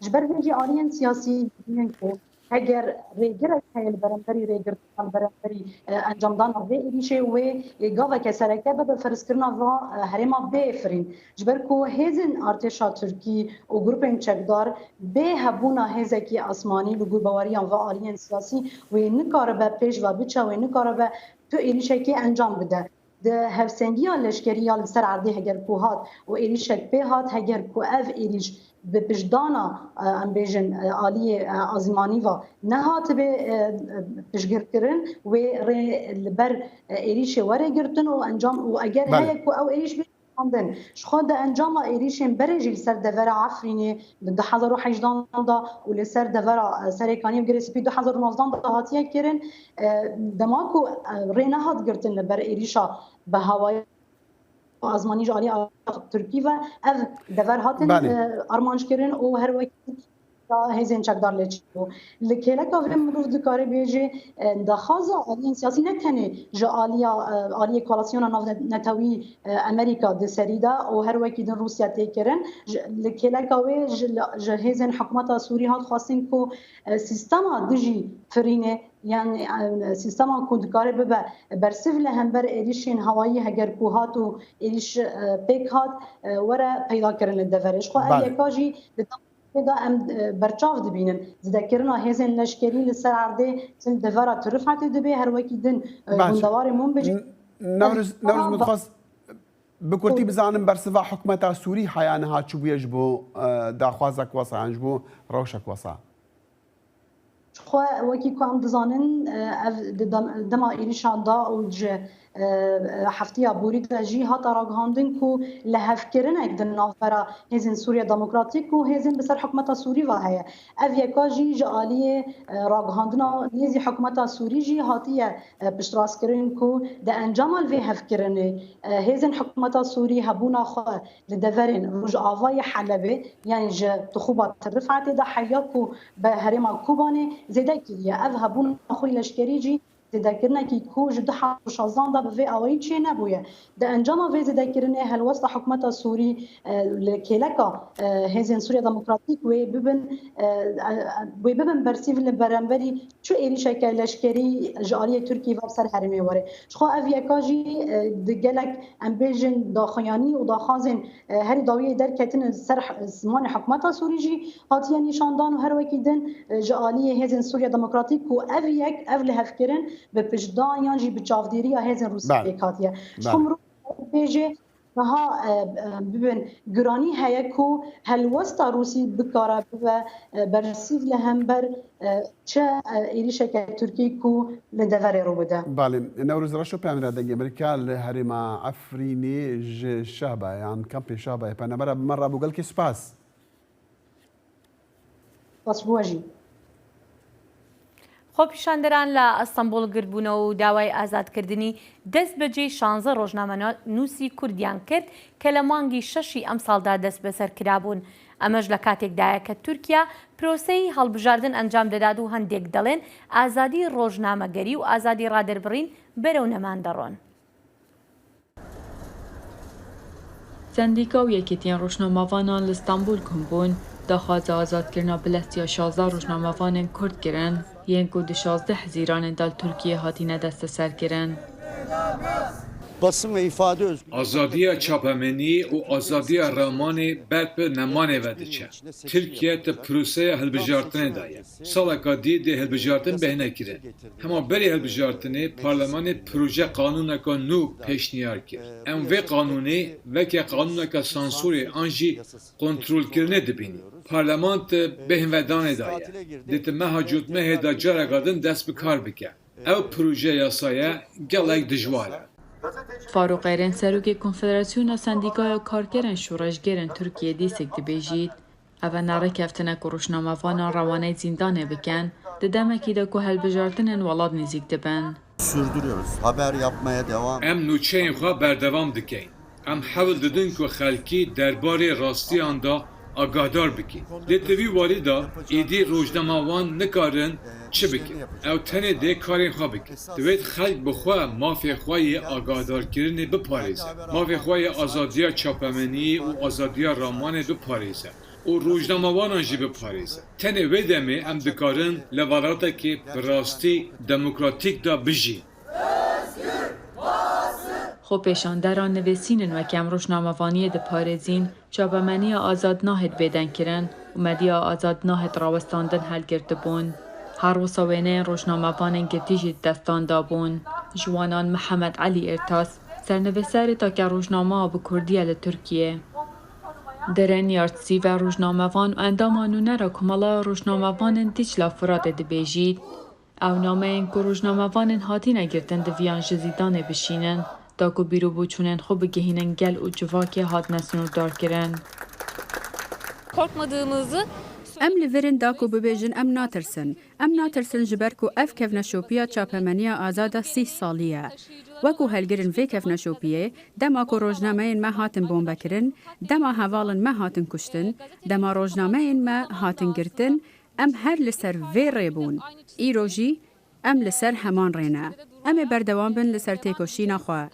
Ji ber vê jî aliyên siyasî dibînin ku heger rêgirek heye li beramberî rêgirtina, li beramberî, e, encamdana vê êrîşê wê, e, gaveke sereke be bi ferizkirina va, e, herêma bê firîn. Ji ber ku hêzên artêşa Tirkî û grûpên çekdar bê hebûna hêzekî asmanî li gor baweriyan va aliyên siyasî wê nikaribe pêş ve biçe, wê nikaribe tu êrîşekê encam bide. Di hevsengiya leşkerî ya li ser erdê heger ku hat û êrîşek pê hat, heger ku ev êrîş bi piştdana, e, em bêjin, e, aliyê, e, azîmanî ve nehatibe, e, e, piştgirkirin, wê rê li ber, e, êrîşê were girtin û encam û eger Belê. heye ku ew êrîş bê şandin. Ji xwe di encama êrîşên berê jî li ser devera Efrînê di du hezar û hejdehan de û li ser devera, e, Serêkaniyê û Girê Spî du hezar û nozdehan de hatiye kirin. E, dema ku, e, rê nehat girtin li ber êrîşa bi hewayî û azmanî ji alî Tirkî ve ev dever hatin, Belê. e, armanc kirin û her wekî ya hêzên çekdar lê çêbû. Li kêleka vê mirov dikare bêjê, e, daxwaza aliyên siyasî ne tenê ji aliya, e, aliyê koalîsyona navnetewî, e, Amerîka di serî de û her wekî din Rûsya tê kirin. Ji, li kêleka wê ji, ji hêzên hikûmeta Sûrî hat xwestin ku, e, sîstema dijî firînê, yanî, e, sîstema ku dikare bibe bersiv li hember êrîşên hewayî heger ku hat û êrîş, e, pêk hat, e, were peyda kirin li deverê. Ji xwe ev Belê. yeka jî li Pê de em, e, berçav dibînin. Zêdekirina hêzên leşkerî li ser erdê çi li devera Tirifetê dibe, her wekî din, e, Baş. gundewarê Minbicê. N-, Newroz, Ev Newroz, min dixwest bi kurtî Sorry. bizanim bersiva hikûmeta Sûrî haya niha çi bûye ji bo, e, daxwazek wesa yan ji bo rewşek wesa? Ji xwe wekî ku em dizanin, e, ev di dem-, dema êrîşan da û ji e, e, heftiya borî de jî hate ragihandin ku lihevkirinek di navbera Hêzên Sûriya Demokratîk û hêzên bi ser hikûmeta Sûrî ve heye. Ev yeka jî ji aliyê, e, ragihandina nêzî hikûmeta Sûrî jî hatiye, e, piştrastkirin ku di encama vê hevkirinê, e, hêzên hikûmeta Sûrî hebûna xwe li deverên rojavayê Helebê, yanî ji Tixûba Tirifetê de heya ku bi herêma Kobanê zêde kiriye. Ev hebûna xwe leşkerî jî zêdekirinekî ku ji du hezar û şazdan de bi vê awayî çênebûye. Di encama vê zêdekirinê helwesta hikûmeta Sûrî, e, li kêleka, e, Hêzên Sûriya Demokratîk wê bibin, e, e, wê bibin bersîv li beramberî çi êrîşeke leşkerî ji aliyê Tirkiyê ve bi ser herêmê were. Jixwe ev yeka jî, e, di gelek, em bêjin, daxuyanî û daxwazên, e, herî dawiyê derketin li ser h-, zimanê hikûmeta Sûrî jî hatiye nîşandan û her wekî din, e, ji aliyê Hêzên Sûriya Demokratîk ku ev yek, ev lihevkirin bi piştdan yan jî bi çavdêriya Hêzên Rûsî Belê. pêk hatiye. Ji Belê. xwe mirov bêje niha, e, e, bibin giranî heye ku helwesta Rûsî bikare bibe, e, bersîv li hember, e, çi, e, êrîşeke Tirkî ku li deverê rû bide. Belê. Newroz Reşo, peyamnêra Dengê Amerîka li herêma Efrînê ji Şehba yan kampê Şehbayê peynamera bi me re bû. Gelkî spas. Spas ji we jî. خۆپیشاندەران لە ئەستەنبوڵ گردبوونەوە و داوای ئازادکردنی دەست بەجێ شانزە ڕۆژنامەنووسی کوردیان کرد کە لە مانگی شەشی ئەم ساڵدا دەست بەسەر کرابوون. ئەمەش لە کاتێکدایە کە تورکیا پرۆسەی هەڵبژاردن ئەنجام دەدات و هەندێک دەڵێن ئازادی ڕۆژنامەگەری و ئازادی ڕادەربڕین بەرەو نەمان دەڕۆن. سەندیکا و یەکێتیان ڕۆژنامەڤانان لە ئەستەنبوڵ کۆم بوون، داخوازە ئازادکردنا بلەستیا شازدە ڕۆژنامەڤانên Kurd kirin, yên ku di şazdeh Hezîranê de li Tirkiyê hatine desteserkirin. Basın ve ifade özgürlüğü. Azadiya çapemeniyê û azadiya ramanê ber bi nemanê ve diçe. Tirkiye di proseya hilbijartinê de ye. Saleka dî dê hilbijartin bêhne kirin. Hema berî hilbijartinê, parlemanê proje qanûneka nû pêşniyar kir. Em vê qanûnê weke qanûneka sansorê an jî kontrolkirinê dibînî. Parleman di bêhnvedanê de ye. Dê di meha cotmehê de careka din dest bi kar bike. Ew proje yasaye gelek dijwar e. Farûq Êrên, serokê Konfederasyona Sendîkaya Karkerên Şoreşgerên Tirkiyê dîsek dibêjît, ev e ne rêkeftin e ku rojnamevanan rewaneyî zîndanê bikin, di demekî de ku hilbijartinên welat nêzîk dibin. Sürdürüyoruz. Haber yapmaya devam. Em nûçeyên xwe berdewam dikeyin. Em hewl didin ku xelkî derbarê rastiyan de agahdar bikin. Lê di vî warî de êdî rojnamevan nikarin çi bikin. Ew tenê dê karên xwe bikin. Divêt xelk bi xwe mafê xwe yê agahdarkirinê biparêze. Mafê xwe yê azadiya çapemeniyê û azadiya ramanê biparêze. Û rojnamevanan jî biparêze. Tenê wê demê em dikarin li welatekê bi rastî demokratîk de bijîn. Xwepêşanderan nivîsînin weke em rojnamevaniyê diparêzîn, çapemeniya azad nahêt bêdengkirin û medya azad nahêt rawestandin helgirtibûn. Her wisa wêneyên rojnamevanên girtî jî di destan de bûn. Ji wanan Mihemed Elî Ertas, sernivîserê take rojnama bi kurdî ye li Tirkiyê. Deren Yartsî ve rojnamevan û endama nûnera Komela Rojnamevanên Dîcla Firatê dibêjît, ew nameyên ku rojnamevanên hatine girtin diviyan ji zîndanê bişînin, da ku bîr û boçûnên xwe bigihînin gel û civakê hatine sinûrdarkirin. Korkmadığımızı Em li vir in da ku bibêjin em natirsin. Em natirsin ji ber ku ev kevneşopiya çapemeniya azad a sîh salî ye. Wekû helgirên vê kevneşopiyê, dema ku rojnameyên me hatin bombekirin, dema hevalên me hatin kuştin, dema rojnameyên me hatin girtin, em her li ser vê rê bûn. Îro jî em li ser heman rê ne. Em ê berdewam bin li ser têkoşîna xwe.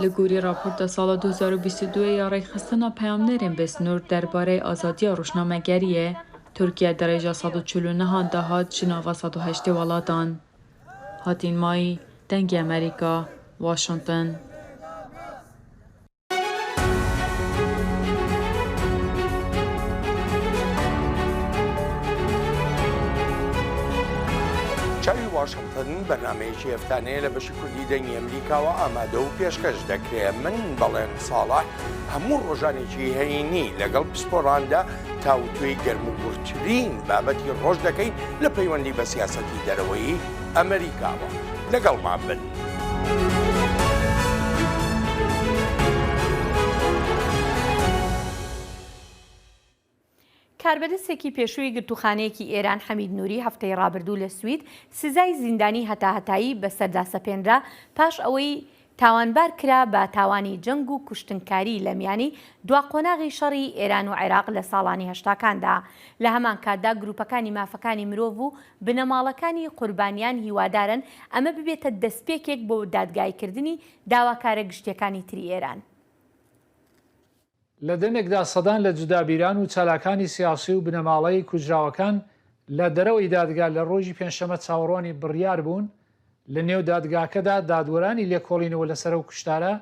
Li gorî raporta sala du hezar û bîst û duyê ya Rêkxistina Peyamnêrên Bêsnûr derbarê azadiya rojnamegeriyê, Tirkiye di rêja sed û çil û nehan de hat ji nava sed û heştê welatan. Hatîn Mayî, Dengê Amerîka, Washington. چاوی واشنگتن، بەرنامەیەکی هەفتانەیە لە بەشی کوردی دەنگی ئەمریکاوە ئامادە و پێشکەش دەکرێت. من بەڵێن ساڵح هەموو ڕۆژانێکی هەینی لەگەڵ پسپۆراندا تاوتوێی گەرموگوڕترین بابەتی ڕۆژ دەکەین لە پەیوەندی بە سیاسەتی دەرەوەی ئەمریکاوە. لەگەڵمان بن. کاربەدەستێکی پێشووی گرتووخانەیەکی ئێران، حەمید نوری، هەفتەی ڕابردوو لە سوید سزای زیندانی هەتاهەتایی بەسەردا سەپێنرا، پاش ئەوەی تاوانبار کرا بە تاوانی جەنگ و کوشتنکاری لە میانی دوا قۆناغی شەڕی ئێران و عێراق لە ساڵانی هەشتاکاندا. لە هەمان کاتدا گروپەکانی مافەکانی مرۆڤ و بنەماڵەکانی قوربانیان هیوادارن ئەمە ببێتە دەستپێکێک بۆ دادگایکردنی داواکارە گشتیەکانی تری ئێران. لە دەمێکدا سەدان لە جودابیران و چالاکانی سیاسی و بنەماڵەی کوژراوەکان لە دەرەوەی دادگا لە ڕۆژی پێنجشەممە چاوەڕوانی بڕیار بوون. لە نێو دادگاکەدا دادوەرانی لێکۆڵینەوە لەسەر ئەو کوشتارە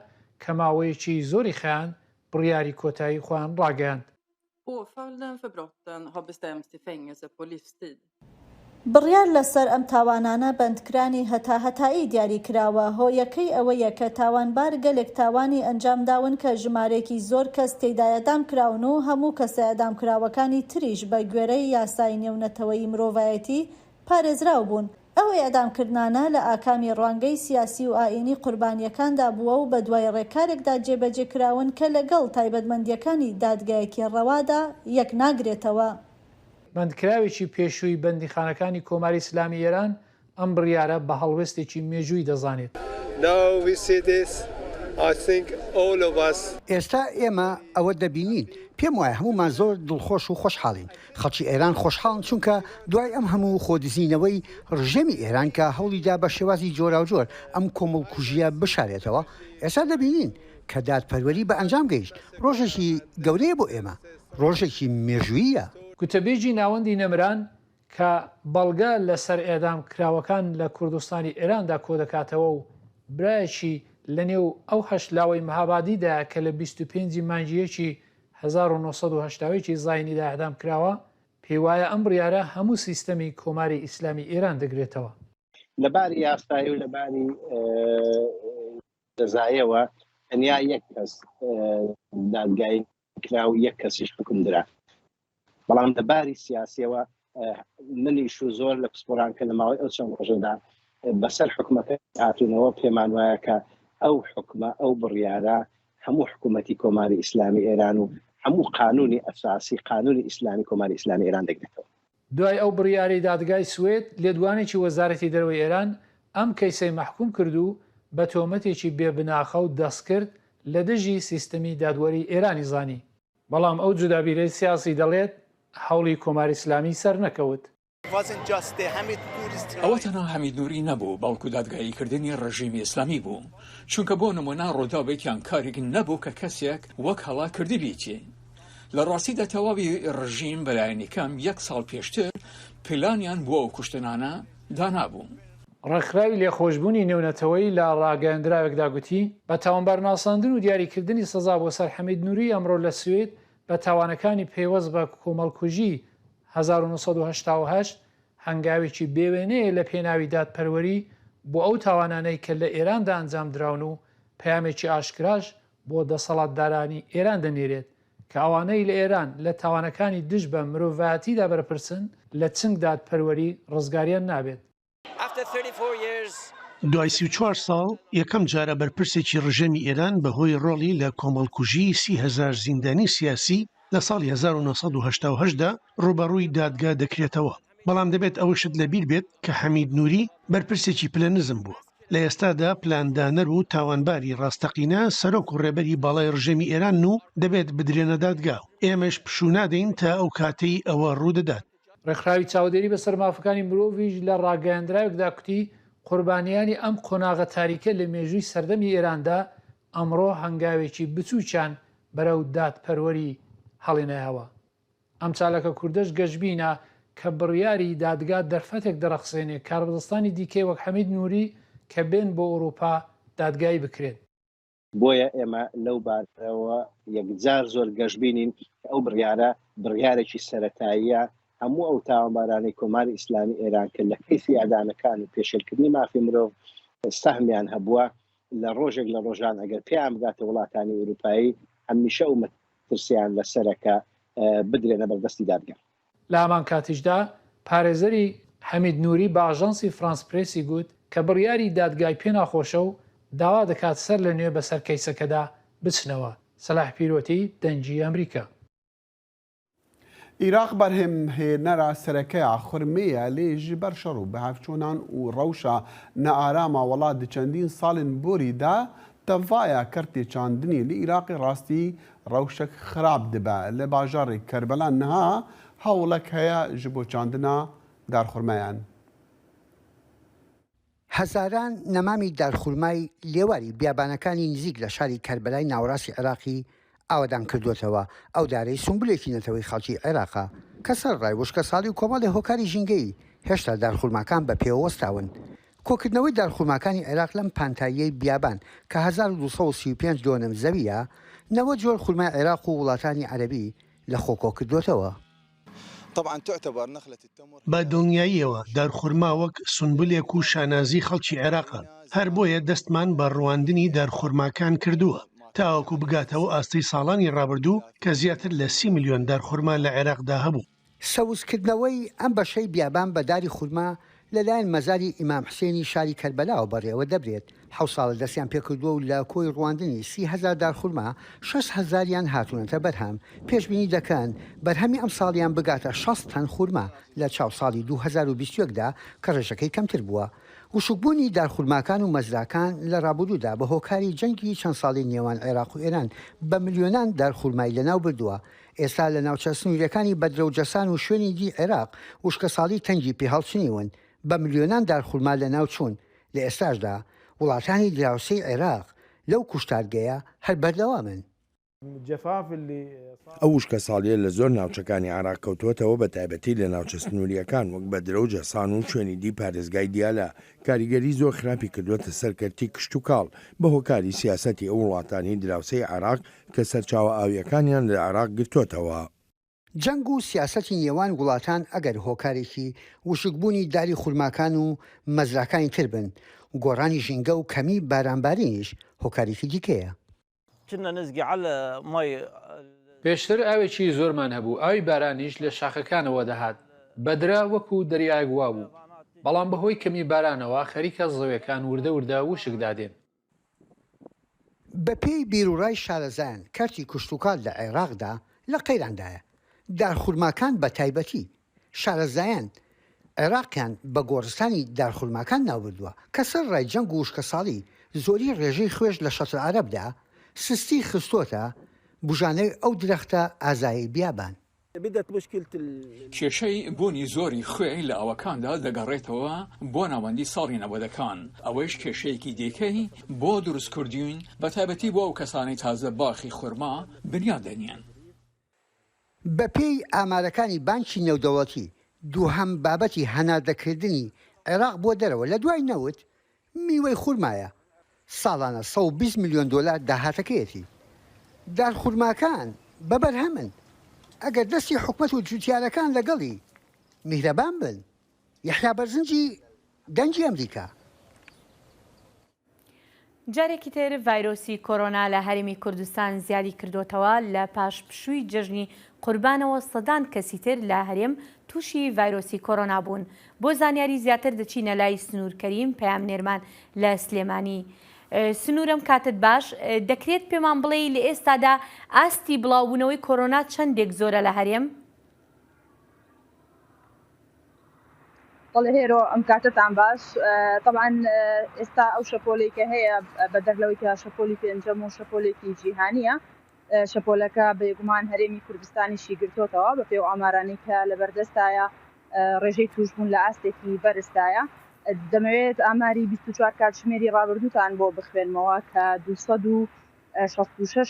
کە ماوەیەکی زۆری خایاند، بڕیاری کۆتایی خۆیان ڕاگەیاند. Påföljden för brotten har bestämts till fängelse på livstid. بڕیار لەسەر ئەم تاوانانە بەندکرانی هەتا هەتایی دیاری کراوە. هۆیەکەی ئەوەیە کە تاوانبار گەلێک تاوانی ئەنجام داون کە ژمارەیەکی زۆر کەس تێیدا ئێدام کراون و هەموو کەسە ئێدام کراوەکانی تریش بە گوێرەی یاسای نێونەتەوەیی مرۆڤایەتی پارێزراو بوون. ئەو ئێدام کردنانە لە ئاکامی ڕوانگەی سیاسی و ئایینی قوربانیەکاندا بووە و بە دوای ڕێکارێکدا جێبەجێ کراون کە لەگەڵ تایبەتمەندیەکانی دادگایەکی ڕەوادا یەک ناگرێتەوە. بەندکراوێکی پێشووی بەندیخانەکانی کۆماری ئیسلامی ئێران ئەم بڕیارە بە هەڵوێستێکی مێژووی دەزانێت. Now we see this, I think all of us. ئێستا ئێمە ئەوە دەبینین. پێم وایە هەموومان زۆر دڵخۆش و خۆشحاڵین. خەڵکی ئێران خۆشحاڵن چونکە دوای ئەم هەموو خۆدزینەوەی ڕژێمی ئێران کە هەوڵیدا بە شێوازی جۆراوجۆر ئەم کۆمەڵکوژیە بشارێتەوە، ئێستا دەبینین کە دادپەروەری بە ئەنجام گەیشت. ڕۆژێکی گەورەیە بۆ ئێمە، ڕۆژێکی مێژووییە. گوتەبێژی ناوەندی نەمران کە بەڵگە لەسەر ئێدام کراوەکان لە کوردستانی ئێراندا کۆدەکاتەوە و برایەکی لە نێو ئەو هەشت لاوەی مەهابادیدایە کە لە بیست و پێنجی مانگی یەکی هەزار و نۆ سەد و هەشتا و یەکی زاینیدا ئێدام کراوە، پێی وایە ئەم بڕیارە هەموو سیستەمی کۆماری ئیسلامی ئێران دەگرێتەوە. لەباری یاسایی و لەباری جەزایەوە تەنیا یەک کەس دادگایی کرا و یەک کەسیش حکم درا. بەڵام لەباری سیاسیەوە منیش و زۆر لە پسپۆران کە لە ماوەی ئەو چەند ڕۆژەدا بەسەر حکومەکە هاتوونەوە، پێمان وایە کە ئەو حکومە، ئەو بڕیارە هەموو حکوومەتی کۆماری ئیسلامی ئێران و هەموو قانونی ئەساسی، قانونی ئیسلامی کۆماری ئیسلامی ئێران دەگرێتەوە. دوای ئەو بڕیارەی دادگای سوێد، لێدوانێکی وەزارەتی دەرەوەی ئێران ئەم کەیسەی مەحکوم کرد و بە تۆمەتێکی بێ بناخە و دەستکرد لە دژی سیستەمی دادوەری ئێرانی زانی. بەڵام ئەو جودابیرەی سیاسی دەڵێت هەوڵی کۆماری ئیسلامی سەر نەکەوت. ئەوە تەنها حەمید نوری نەبوو، بەڵکو دادگاییکردنی ڕژیمی ئیسلامی بوو. چونکە بۆ نمونە ڕووداوێک یان کارێک نەبوو کە کەسێک وەک هەڵا کردبیتی. لە ڕاستیدا تەواوی ڕژیم بەلایەنی کەم یەک ساڵ پێشتر پلانیان بۆ ئەو کوشتنانە دانابوو. ڕێکخراوی لێخۆشبوونی نێونەتەوەیی لە ڕاگەیاندراوێکدا گوتی، بە تاوانبار ناساندن و دیاریکردنی سزا بۆ سەر حەمید نوری ئەمڕۆ لە سوید بە تاوانەکانی پەیوەست بە کۆمەڵکوژی هەزار و نۆ سەد و هەشتا و هەشت هەنگاوێکی بێوێنەیە لە پێناوی دادپەروەری بۆ ئەو تاوانانەی کە لە ئێراندا ئەنجام دراون و پەیامێکی ئاشکراش بۆ دەسەڵاتدارانی ئێران دەنێرێت کە ئەوانەی لە ئێران لە تاوانەکانی دژ بە مرۆڤایەتیدا بەرپرسن، لە چنگ دادپەروەری ڕزگاریان نابێت. دوای سی و چوار ساڵ، یەکەم جارە بەرپرسێکی ڕژێمی ئێران بەهۆی ڕۆڵی لە کۆمەڵکوژی سی هەزار زیندانی سیاسی لە ساڵی هەزار و نۆ سەد و هەشتا و هەشت دا ڕوبەڕووی دادگا دەکرێتەوە. بەڵام دەبێت ئەوەشت لەبیر بێت کە حەمید نوری بەرپرسێکی پلە نزم بووە. لە ئێستادا پلاندانەر و تاوانباری ڕاستەقینە سەرۆک و ڕێبەری باڵای ڕژێمی ئێران و دەبێت بدرێنە دادگا و ئێمەش پشوو نادەین تا ئەو کاتەی ئەوە ڕوو دەدات. ڕێکخراوی چاودێری بەسەر مافەکانی مرۆڤیش لە ڕاگەیاندراوێکدا کوتی، قوربانیانی ئەم قۆناغە تاریکە لە مێژووی سەردەمی ئێراندا ئەمڕۆ هەنگاوێکی بچووکیان بەرەو دادپەروەری هەڵێنایەوە. ئەم چالاکە کوردەش گەشبینە کە بڕیاری دادگا دەرفەتێک دەڕەخسێنێ کاربەدەستانی دیکەی وەک حەمید نوری کە بێن بۆ ئەوروپا دادگایی بکرێن. بۆیە ئێمە لەو بارەوە یەکجار زۆر گەشبینین کە ئەو بڕیارە بڕیارێکی سەرەتاییە. هەموو ئەو تاوانبارانەی کۆماری ئیسلامی ئێران کە لە کەیسی ئەدانەکان و پێشێلکردنی مافی مرۆڤ سەهمیان هەبووە، لە ڕۆژێک لە ڕۆژان ئەگەر پێیان بگاتە وڵاتانی ئەوروپایی، هەمیشە ئەو مەترسیان لەسەرە کە بدرێنە بەردەستی دادگا. لە هەمان کاتیشدا پارێزەری حەمید نوری بە ئاژانسی فرانس پرێسی گوت کە بڕیاری دادگای پێ ناخۆشە و داوا دەکات سەر لە نوێ بەسەر کەیسەکەدا بچنەوە. سەلاح پیرۆتی، دەنگی ئەمریکا. Îraq berhemhênera sereke ya xurmê ye, lê ji ber şer û bihevçûnan û rewşa nearama welat di çendîn salên borî de tevaya kertê çandinê li Îraqê rastî rewşek xirab dibe. Li bajarê Kerbela niha hewlek heye ji bo çandina darxurmeyan. هەزاران نەمامی دارخورمای لێواری بیابانەکانی نزیک لە شاری کەربەلای ناوەڕاستی عێراقی ئاوەدان کردووەتەوە. ئەو دارەی سومبولێکی نەتەوەی خەڵکی عێراقە کە سەر ڕای وشکە ساڵی و کۆمەڵی هۆکاری ژینگەیی هێشتا دارخورماکان بە پێوە وەستاون. کۆکردنەوەی دارخورماکانی عێراق لەم پانتاییەی بیابان کە هەزار و دوو سەد و سی و پێنج دۆنم زەویە، نەوەد جۆر خورمای عێراق و وڵاتانی عەرەبی لە خۆ کۆکردووەتەوە. بە دڵنیاییەوە دارخورما وەک سونبولێک و شانازی خەڵکی عێراقە، هەر بۆیە دەستمان بە ڕواندنی دارخورماکان کردووە تاوەکو بگاتەوە ئاستی ساڵانی ڕابردوو کە زیاتر لە سی ملیۆن دارخورما لە عێراقدا هەبوو. سەوزکردنەوەی ئەم بەشەی بیابان بە داری خورما لەلایەن مەزاری ئیمام حسێنی شاری کەربەلاوە بەڕێوە دەبرێت. حەوت ساڵە دەستیان پێکردووە و لە کۆی ڕواندنی سی هەزار دار خورما، شەست هەزاریان هاتوونەتە بەرهەم. پێشبینی دەکەن بەرهەمی ئەم ساڵیان بگاتە شەست تەن خورما لە چاو ساڵی دوو هەزار و بیست و یەک دا کە ڕێژەکەی کەمتر بووە. وشکبوونی دارخورماکان و مەزراکان لە ڕابوردوودا بە هۆکاری جەنگی چەند ساڵی نێوان عێراق و ئێران بە ملیۆنان دارخورمای لەناو بردووە. ئێستا لە ناوچە سنووریەکانی بەدرە و جەسان و شوێنی دی عێراق وشکەساڵی تەنگی پێ هەڵچنیون، بە ملیۆنان دار خورما لەناو چوون. لە ئێستاشدا وڵاتانی دراوسێی عێراق لەو کوشتارگەیە هەر بەردەوامن. ئەو وشکەساڵییە لە زۆر ناوچەکانی عێراق کەوتووەتەوە، بەتایبەتی لە ناوچە سنوورییەکان وەک بەدرە و جەسان و شوێنی دی پارێزگای دیالە. کاریگەری زۆر خراپی کردووەتە سەر کەرتی کشتوکاڵ بە هۆکاری سیاسەتی ئەو وڵاتانەی دراوسێی عێراق کە سەرچاوە ئاوییەکانیان لە عێراق گرتووەتەوە. جەنگ و سیاسەتی نێوان وڵاتان ئەگەر هۆکارێکی وشکبوونی داری خورماکان و مەزراکانی تر بن، گۆڕانی ژینگە و کەمی بارانبارینیش هۆکارێکی دیکەیە. پێشتر ئاوێکی زۆرمان هەبوو، ئاوی بارانیش لە شاخەکانەوە دەهات، بەدرە وەکو دەریایەک وابوو، بەڵام بەهۆی کەمی بارانەوە خەریکە زەویەکان وردە وردە وشک دادێن. بە پێی بیروڕای شارەزایان کەرتی کشتوکاڵ لە عێراقدا لە قەیراندایە، دارخورماکان بە تایبەتی شارەزایان عێراقیان بە گۆڕستانی دارخورماکان ناوبردووە کە سەر ڕای جەنگ و وشکەساڵی زۆری ڕێژەی خوێش لە شەتر عەرەبدا سستی خستووەتە بژانەوەی ئەو درەختە ئازایەی بیابان. کێشەی بوونی زۆری خوێ لە ئاوەکاندا دەگەڕێتەوە بۆ ناوەندی ساڵی نەوەدەکان، ئەوەیش کێشەیەکی دیکەی بۆ دروستکردوین، بەتایبەتی بۆ ئەو کەسانەی تازە باخی خورما بنیاد دەنێن. بە پێی ئامارەکانی بانکی نێودەوڵەتی، دووهەم بابەتی هەناردەکردنی عێراق بۆ دەرەوە لە دوای نەوت میوەی خورمایە، ساڵانە سەد و بیست ملیۆن دۆلار داهاتەکەیەتی. دارخورماکان بە بەرهەمن، ئەگەر دەستی حکومەت و جوتیارەکان لەگەڵی میهرەبان بن. یەحیا بەرزنجی، دەنگی ئەمریکا. جارێکی تر ڤایرۆسی کۆرۆنا لە هەرێمی کوردستان زیادی کردوتەوە، لە پاش پشووی جەژنی قوربانەوە سەدان کەسی تر لە هەرێم تووشی ڤایرۆسی کۆرۆنا بوون. بۆ زانیاری زیاتر دەچینە لای سنوور کەریم، پەیامنێرمان لە سلێمانی. سنوورم کاتت باش، دەکرێت پێمان بڵێی لە ئێستادا ئاستی بڵاوبوونەوەی کۆرۆنا چەندێک زۆرە لە هەرێم؟ بەڵێ هێرۆ، ئەم کاتتان باش. تەبعەن ئێستا ئەو شەپۆلەی کە هەیە، بە دەر لەوەی کە شەپۆلی پێنجەم و شەپۆلێکی جیهانیە، شەپۆلەکە بێگومان هەرێمی کوردستانیشی گرتۆتەوە. بە پێی ئامارانەی کە لەبەردەستایە، ڕێژەی توشبوون لە ئاستێکی بەرزدایە. دەمەوێت ئاماری بیست و چوار کاتژمێری ڕابردووتان بۆ بخوێنمەوە کە دوو سەد و شەست و شەش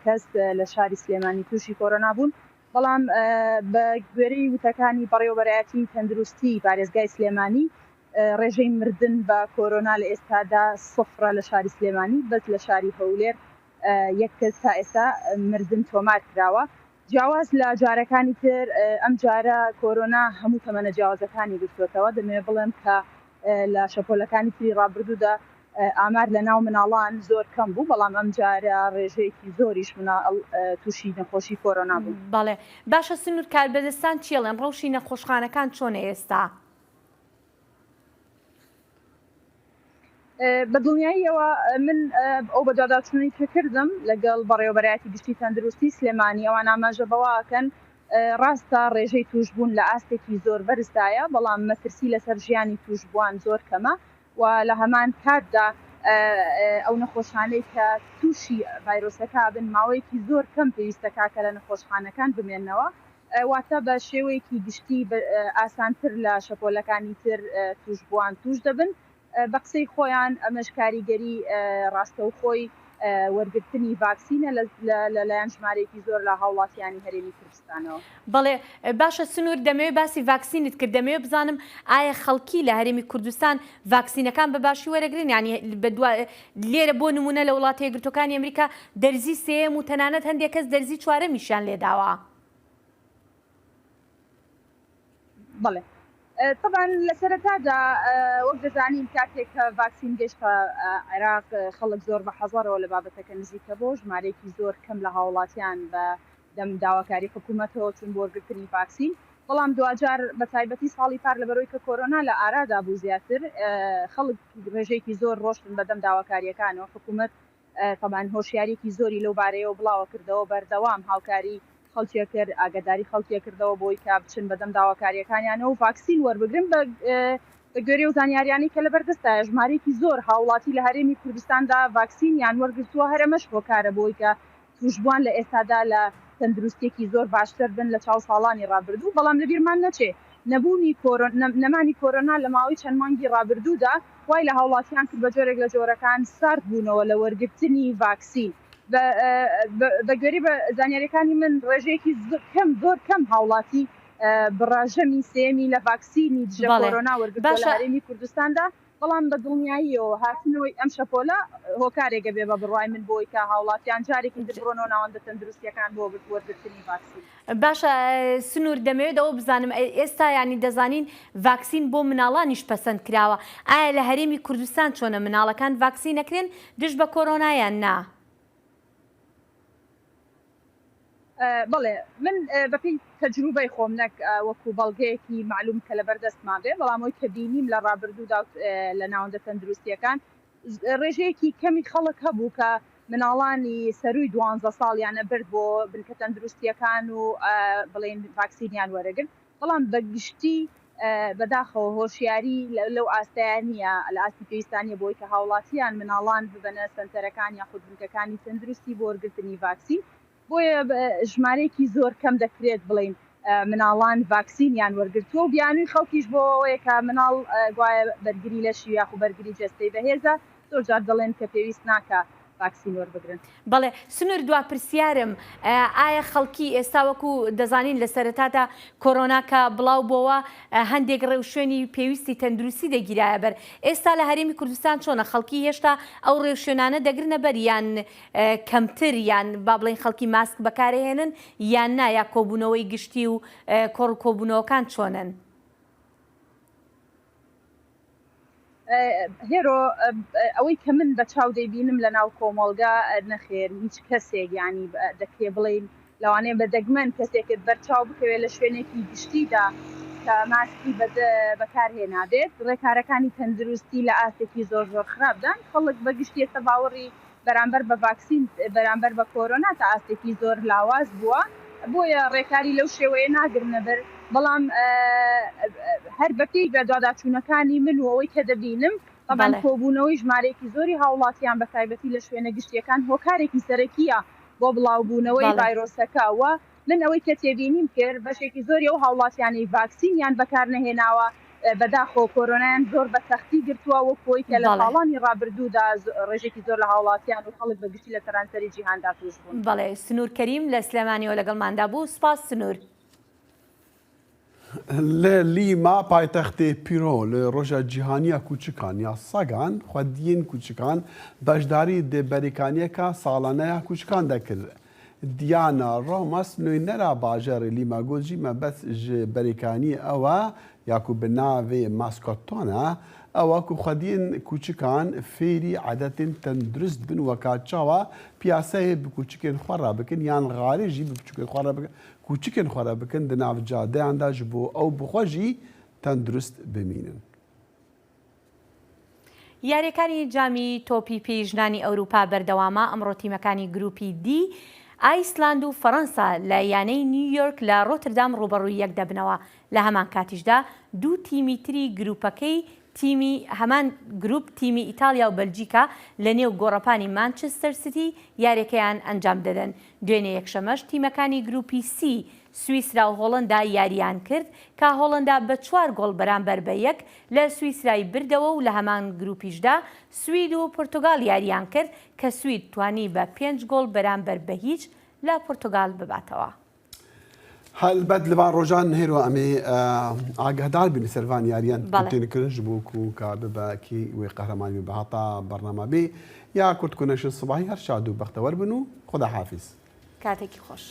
کەس لە شاری سلێمانی تووشی کۆرۆنا بوون. بەڵام بە گوێرەی وتەکانی بەڕێوەبەرایەتی تەندروستی پارێزگای سلێمانی، ڕێژەی مردن بە کۆرۆنا لە ئێستادا سفرە لە شاری سلێمانی، بەس لە شاری هەولێر یەک کەس تا ئێستا مردن تۆمار کراوە. جیاواز لە جارەکانی تر، ئەم جارە کۆرۆنا هەموو تەمەنە جیاوازەکانی گرتوتەوە. دەمەوێت بڵێم کە لە شەپۆلەکانی تری ڕابردوودا ئامار لە ناو مناڵان زۆر کەم بوو، بەڵام ئەم جارە ڕێژەیەکی زۆریش مناڵ تووشی نەخۆشی کۆرۆنا بوون. بەڵێ. باشە سنوور کاربەدەستان چی ئەڵێن؟ ڕەوشی نەخۆشخانەکان چۆنە ئێستا؟ بە دڵنیاییەوە من ئەو بەدواداچوونەی کە کردم لەگەڵ بەڕێوەبەرایەتی گشتی تەندروستی سلێمانی، ئەوان ئاماژە بەوە ئەکەن ڕاستە ڕێژەی توشبوون لە ئاستێکی زۆر بەرزدایە، بەڵام مەترسی لەسەر ژیانی توشبووان زۆر کەمە و لە هەمان کاتدا ئەو نەخۆشانەی کە تووشی ڤایرۆسەکە بن ماوەیەکی زۆر کەم پێویستەکە کە لە نەخۆشخانەکان بمێنەوە، واتە بە شێوەیەکی گشتی ئاسانتر لە شەپۆلەکانی تر توشبووان توش دەبن. بە قسەی خۆیان ئەمەش کاریگەری ڕاستەوخۆی وەرگرتنی ڤاکسینە لەلایەن ژمارەیەکی زۆر لە هاوڵاتیانی هەرێمی کوردستانەوە. بەڵێ، باشە سنوور، دەمەوێت باسی ڤاکسینت کرد، دەمەوێت بزانم ئایا خەڵکی لە هەرێمی کوردستان ڤاکسینەکان بە باشی وەرەگرن؟ یانی بە دوا لێرە بۆ نمونە لە وڵاتە یەکگرتوەکانی ئەمریکا دەرزی سێم و تەنانەت هەندێک کەس دەرزی چوارەمیشیان لێداوە. بەڵێ، تەبان لە سەرەتادا وەک دەزانین کاتێک کە ڤاکسین گەشتە عێراق، خەڵک زۆر بە حەزەرەوە لە بابەتەکە نزیکە بۆ ژمارەیەکی زۆر کەم لە هاوڵاتیان بە دەم داواکاری حکوومەتەوە چون بۆ وەرگرتنی ڤاکسین. بەڵام دواجار بە تایبەتی ساڵی پار لە بەرەوەی کە کۆرۆنا لە ئارادا بوو زیاتر خەڵک ڕێژەیەکی زۆر ڕۆشتن بە دەم داواکاریەکانەوە. حکوومەت تەبان هۆشیاریەکی زۆری لەو بارەیەوە بڵاوە کردەوە، بەردەوام هاوکاری خەڵکیە کرد، ئاگاداری خەڵکیە کردەوە بۆی کە بچن بەدەم داواکاریەکانیانەوە و ڤاکسین وەربگرن. بە بە گوێرەی و زانیاریانەی کە لەبەردەستایە ژمارەیەکی زۆر هاوڵاتی لە هەرێمی کوردستاندا ڤاکسینیان وەرگرتووە، هەرەمەش هۆکارە بۆی کە توشبووان لە ئێستادا لە تەندروستیەکی زۆر باشتر بن لە چاو ساڵانی ڕابردوو. بەڵام لەبیرمان نەچێ نەبوونی نەمانی کۆرۆنا لە ماوەی چەند مانگی ڕابردوودا وای لە هاوڵاتیان کرد بە جۆرێک لە جۆرەکان سارد بوونەوە لە وەرگرتنی ڤاکسین. بە گوێری بە زانیاریەکانی من ڕێژەیەکی کەم، زۆر کەم هاوڵاتی بڕاژەمی سێمی لە ڤاکسینی دژە کۆرۆنا وەرگرتووە لە هەرێمی کوردستاندا. بەڵام بە دڵنیاییەوە هاتنەوەی ئەم شەپۆلە هۆکارێکە بێ بە بڕوای من بۆی کە هاوڵاتیان جارێکی تر بڕۆنەوە ناوەندە تەندروستیەکان بۆ وەرگرتنی ڤاکسین. باشە سنوور، دەمەوێت ئەوە بزانم ئێستا یانی دەزانین ڤاکسین بۆ مناڵانیش پەسەند کراوە، ئایا لە هەرێمی کوردستان چۆنە، مناڵەکان ڤاکسین ئەکرێن دژ بە کۆرۆنا یان نا؟ بەڵێ، من بەپێی تەجروبەی خۆم، نەک وەکو بەڵگەیەکی معلوم کە لەبەر دەستمان بێ، بەڵام ئەوەی کە بینیم لە ڕابردوودا و لە ناوەندە تەندروستیەکان ڕێژەیەکی کەمی خەڵک هەبوو کە مناڵانی سەرووی دوانزە ساڵیان ئەبرد بۆ بنکە تەندروستیەکان و بڵێن ڤاکسینیان وەرەگرت. بەڵام بە گشتی بەداخەوە هۆشیاری لەو ئاستەیە نییە، لە ئاستی پێویستانە بۆی کە هاوڵاتیان مناڵان ببەنە سنتەرەکان یاخود بنکەکانی تەندروستی بۆ وەرگرتنی ڤاکسین. بۆیە ژمارەیەکی زۆر کەم دەکرێت بڵین مناڵان ڤاکسینیان وەرگرتووە و بیانووی خەڵکیش بۆ ئەوەیە کە مناڵ گوایە بەرگری لەشی یاخو بەرگری جەستەی بەهێزە، زۆر جار دەڵێن کە پێویست ناکە ڤاکسین وەربگرن. بەڵێ سنوور، دوا پرسیارم، ئایا خەڵکی ئێستا وەکو دەزانین لە سەرەتادا کۆرۆنا کە بڵاو بۆوە هەندێک ڕێوشوێنی پێویستی تەندروستی دەگیرایە بەر، ئێستا لە هەرێمی کوردستان چۆنە؟ خەڵکی هێشتا ئەو ڕێوشوێنانە دەگرنە بەر یان کەمتر، یان با بڵێن خەڵکی ماسک بەکارهێنن یان نا، یا کۆبوونەوەی گشتی و کۆڕ و کۆبوونەوەکان چۆنن؟ هێرۆ، ئەوەی کە من بە چاو دەیبینم لە ناو کۆمەڵگا، نەخێر هیچ کەسێک، یانی دەکرێ بڵێن لەوانەیە بە دەگمەن کەسێکت بەرچاو بکەوێت لە شوێنێکی گشتیدا کە ماسکی بەکارهێنابێت. ڕێکارەکانی تەندروستی لە ئاستێکی زۆر زۆر خراپدان، خەڵک بە گشتی ئێستا باوەڕی بەرامبەر بە ڤاکسین، بەرامبەر بە کۆرۆنا تا ئاستێکی زۆر لاواز بووە، بۆیە ڕێکاری لەو شێوەیە ناگرنە بەر. بەڵام هەر بەپێی بە دواداچوونەکانی من و ئەوەی کە دەبینم، تەبان کۆبوونەوەی ژمارەیەکی زۆری هاوڵاتیان بە تایبەتی لە شوێنە گشتیەکان هۆکارێکی سەرەکیە بۆ بڵاوبوونەوەی ڤایرۆسەکە و من ئەوەی کە تێبینیم کرد بەشێکی زۆری ئەو هاوڵاتیانەی ڤاکسینیان بەکار نەهێناوە بەداخەوە کۆرۆنایان زۆر بە سەختی گرتووە، وەک ئەوەی کە لە ساڵانی ڕابردوودا ڕێژێکی زۆر لە هاوڵاتیان و خەڵک بە گشتی لە سەرانسەری جیهاندا توش بوون. بەڵێ، سنوور کەریم لە سلێمانیەوە لەگەڵماندا بوو. سپاس سنوور. Li Lîma paytextê Pîro li Roja Cîhanî ya Kûçikan ya Sagan xwediyên kûçikan beşdarî di berîkaniyeka salane ya kûçikan de kir. Diana Romas nûnera bajarê Lîma got jî mebest ji berîkaniyê ew e ya ku bi navê Maskotona ew e ku xwediyên kûçikan fêrî edetên tendurist bin, weka çawa piyaseyê bi kûçikên xwe re bikin yan xarê jî bi kûçikên xwe re bikin, kûçikên xwe re bikin di nav cadeyan de ji bo ew bi xwe jî tendurist bimînin. یاریەکانی جامی تۆپی پێی ژنانی ئەوروپا بەردەوامە، ئەمڕۆ تیمەکانی گروپی دی ئایسلاند و فەڕەنسا لە یانەی نیویۆرک لە ڕۆتردام ڕوبەڕووی یەک دەبنەوە. لە هەمان کاتیشدا دوو تیمی تری گروپەکەی تیمی هەمان گروپ، تیمی ئیتالیا و بەلجیکا، لە نێو گۆڕەپانی مانچستەر سیتی یاریەکەیان ئەنجام دەدەن. دوێنێ یەکشەمەش تیمەکانی گروپی سی، سویسرا و هۆڵندا یاریان کرد، کە هۆڵندا بە چوار گۆڵ بەرامبەر بە یەک لە سویسرای بردەوە و لە هەمان گروپیشدا سوید و پرتوگال یاریان کرد، کە سوید توانی بە پێنج گۆڵ بەرامبەر بە هیچ لە پرتوگال بباتەوە. هەلبەت لە ڤان ڕۆژان هێرۆ ئەمێ ئاگەهدار بین سەر ڤان یاریان بەڵێ. تێنکردن ji bo ku ka bibe kî wê qehremanî bibe heta bernama bê ya Kurd Connection sibahî her şad û bextewer bin û Xuda hafiz. کاتێکی خۆش.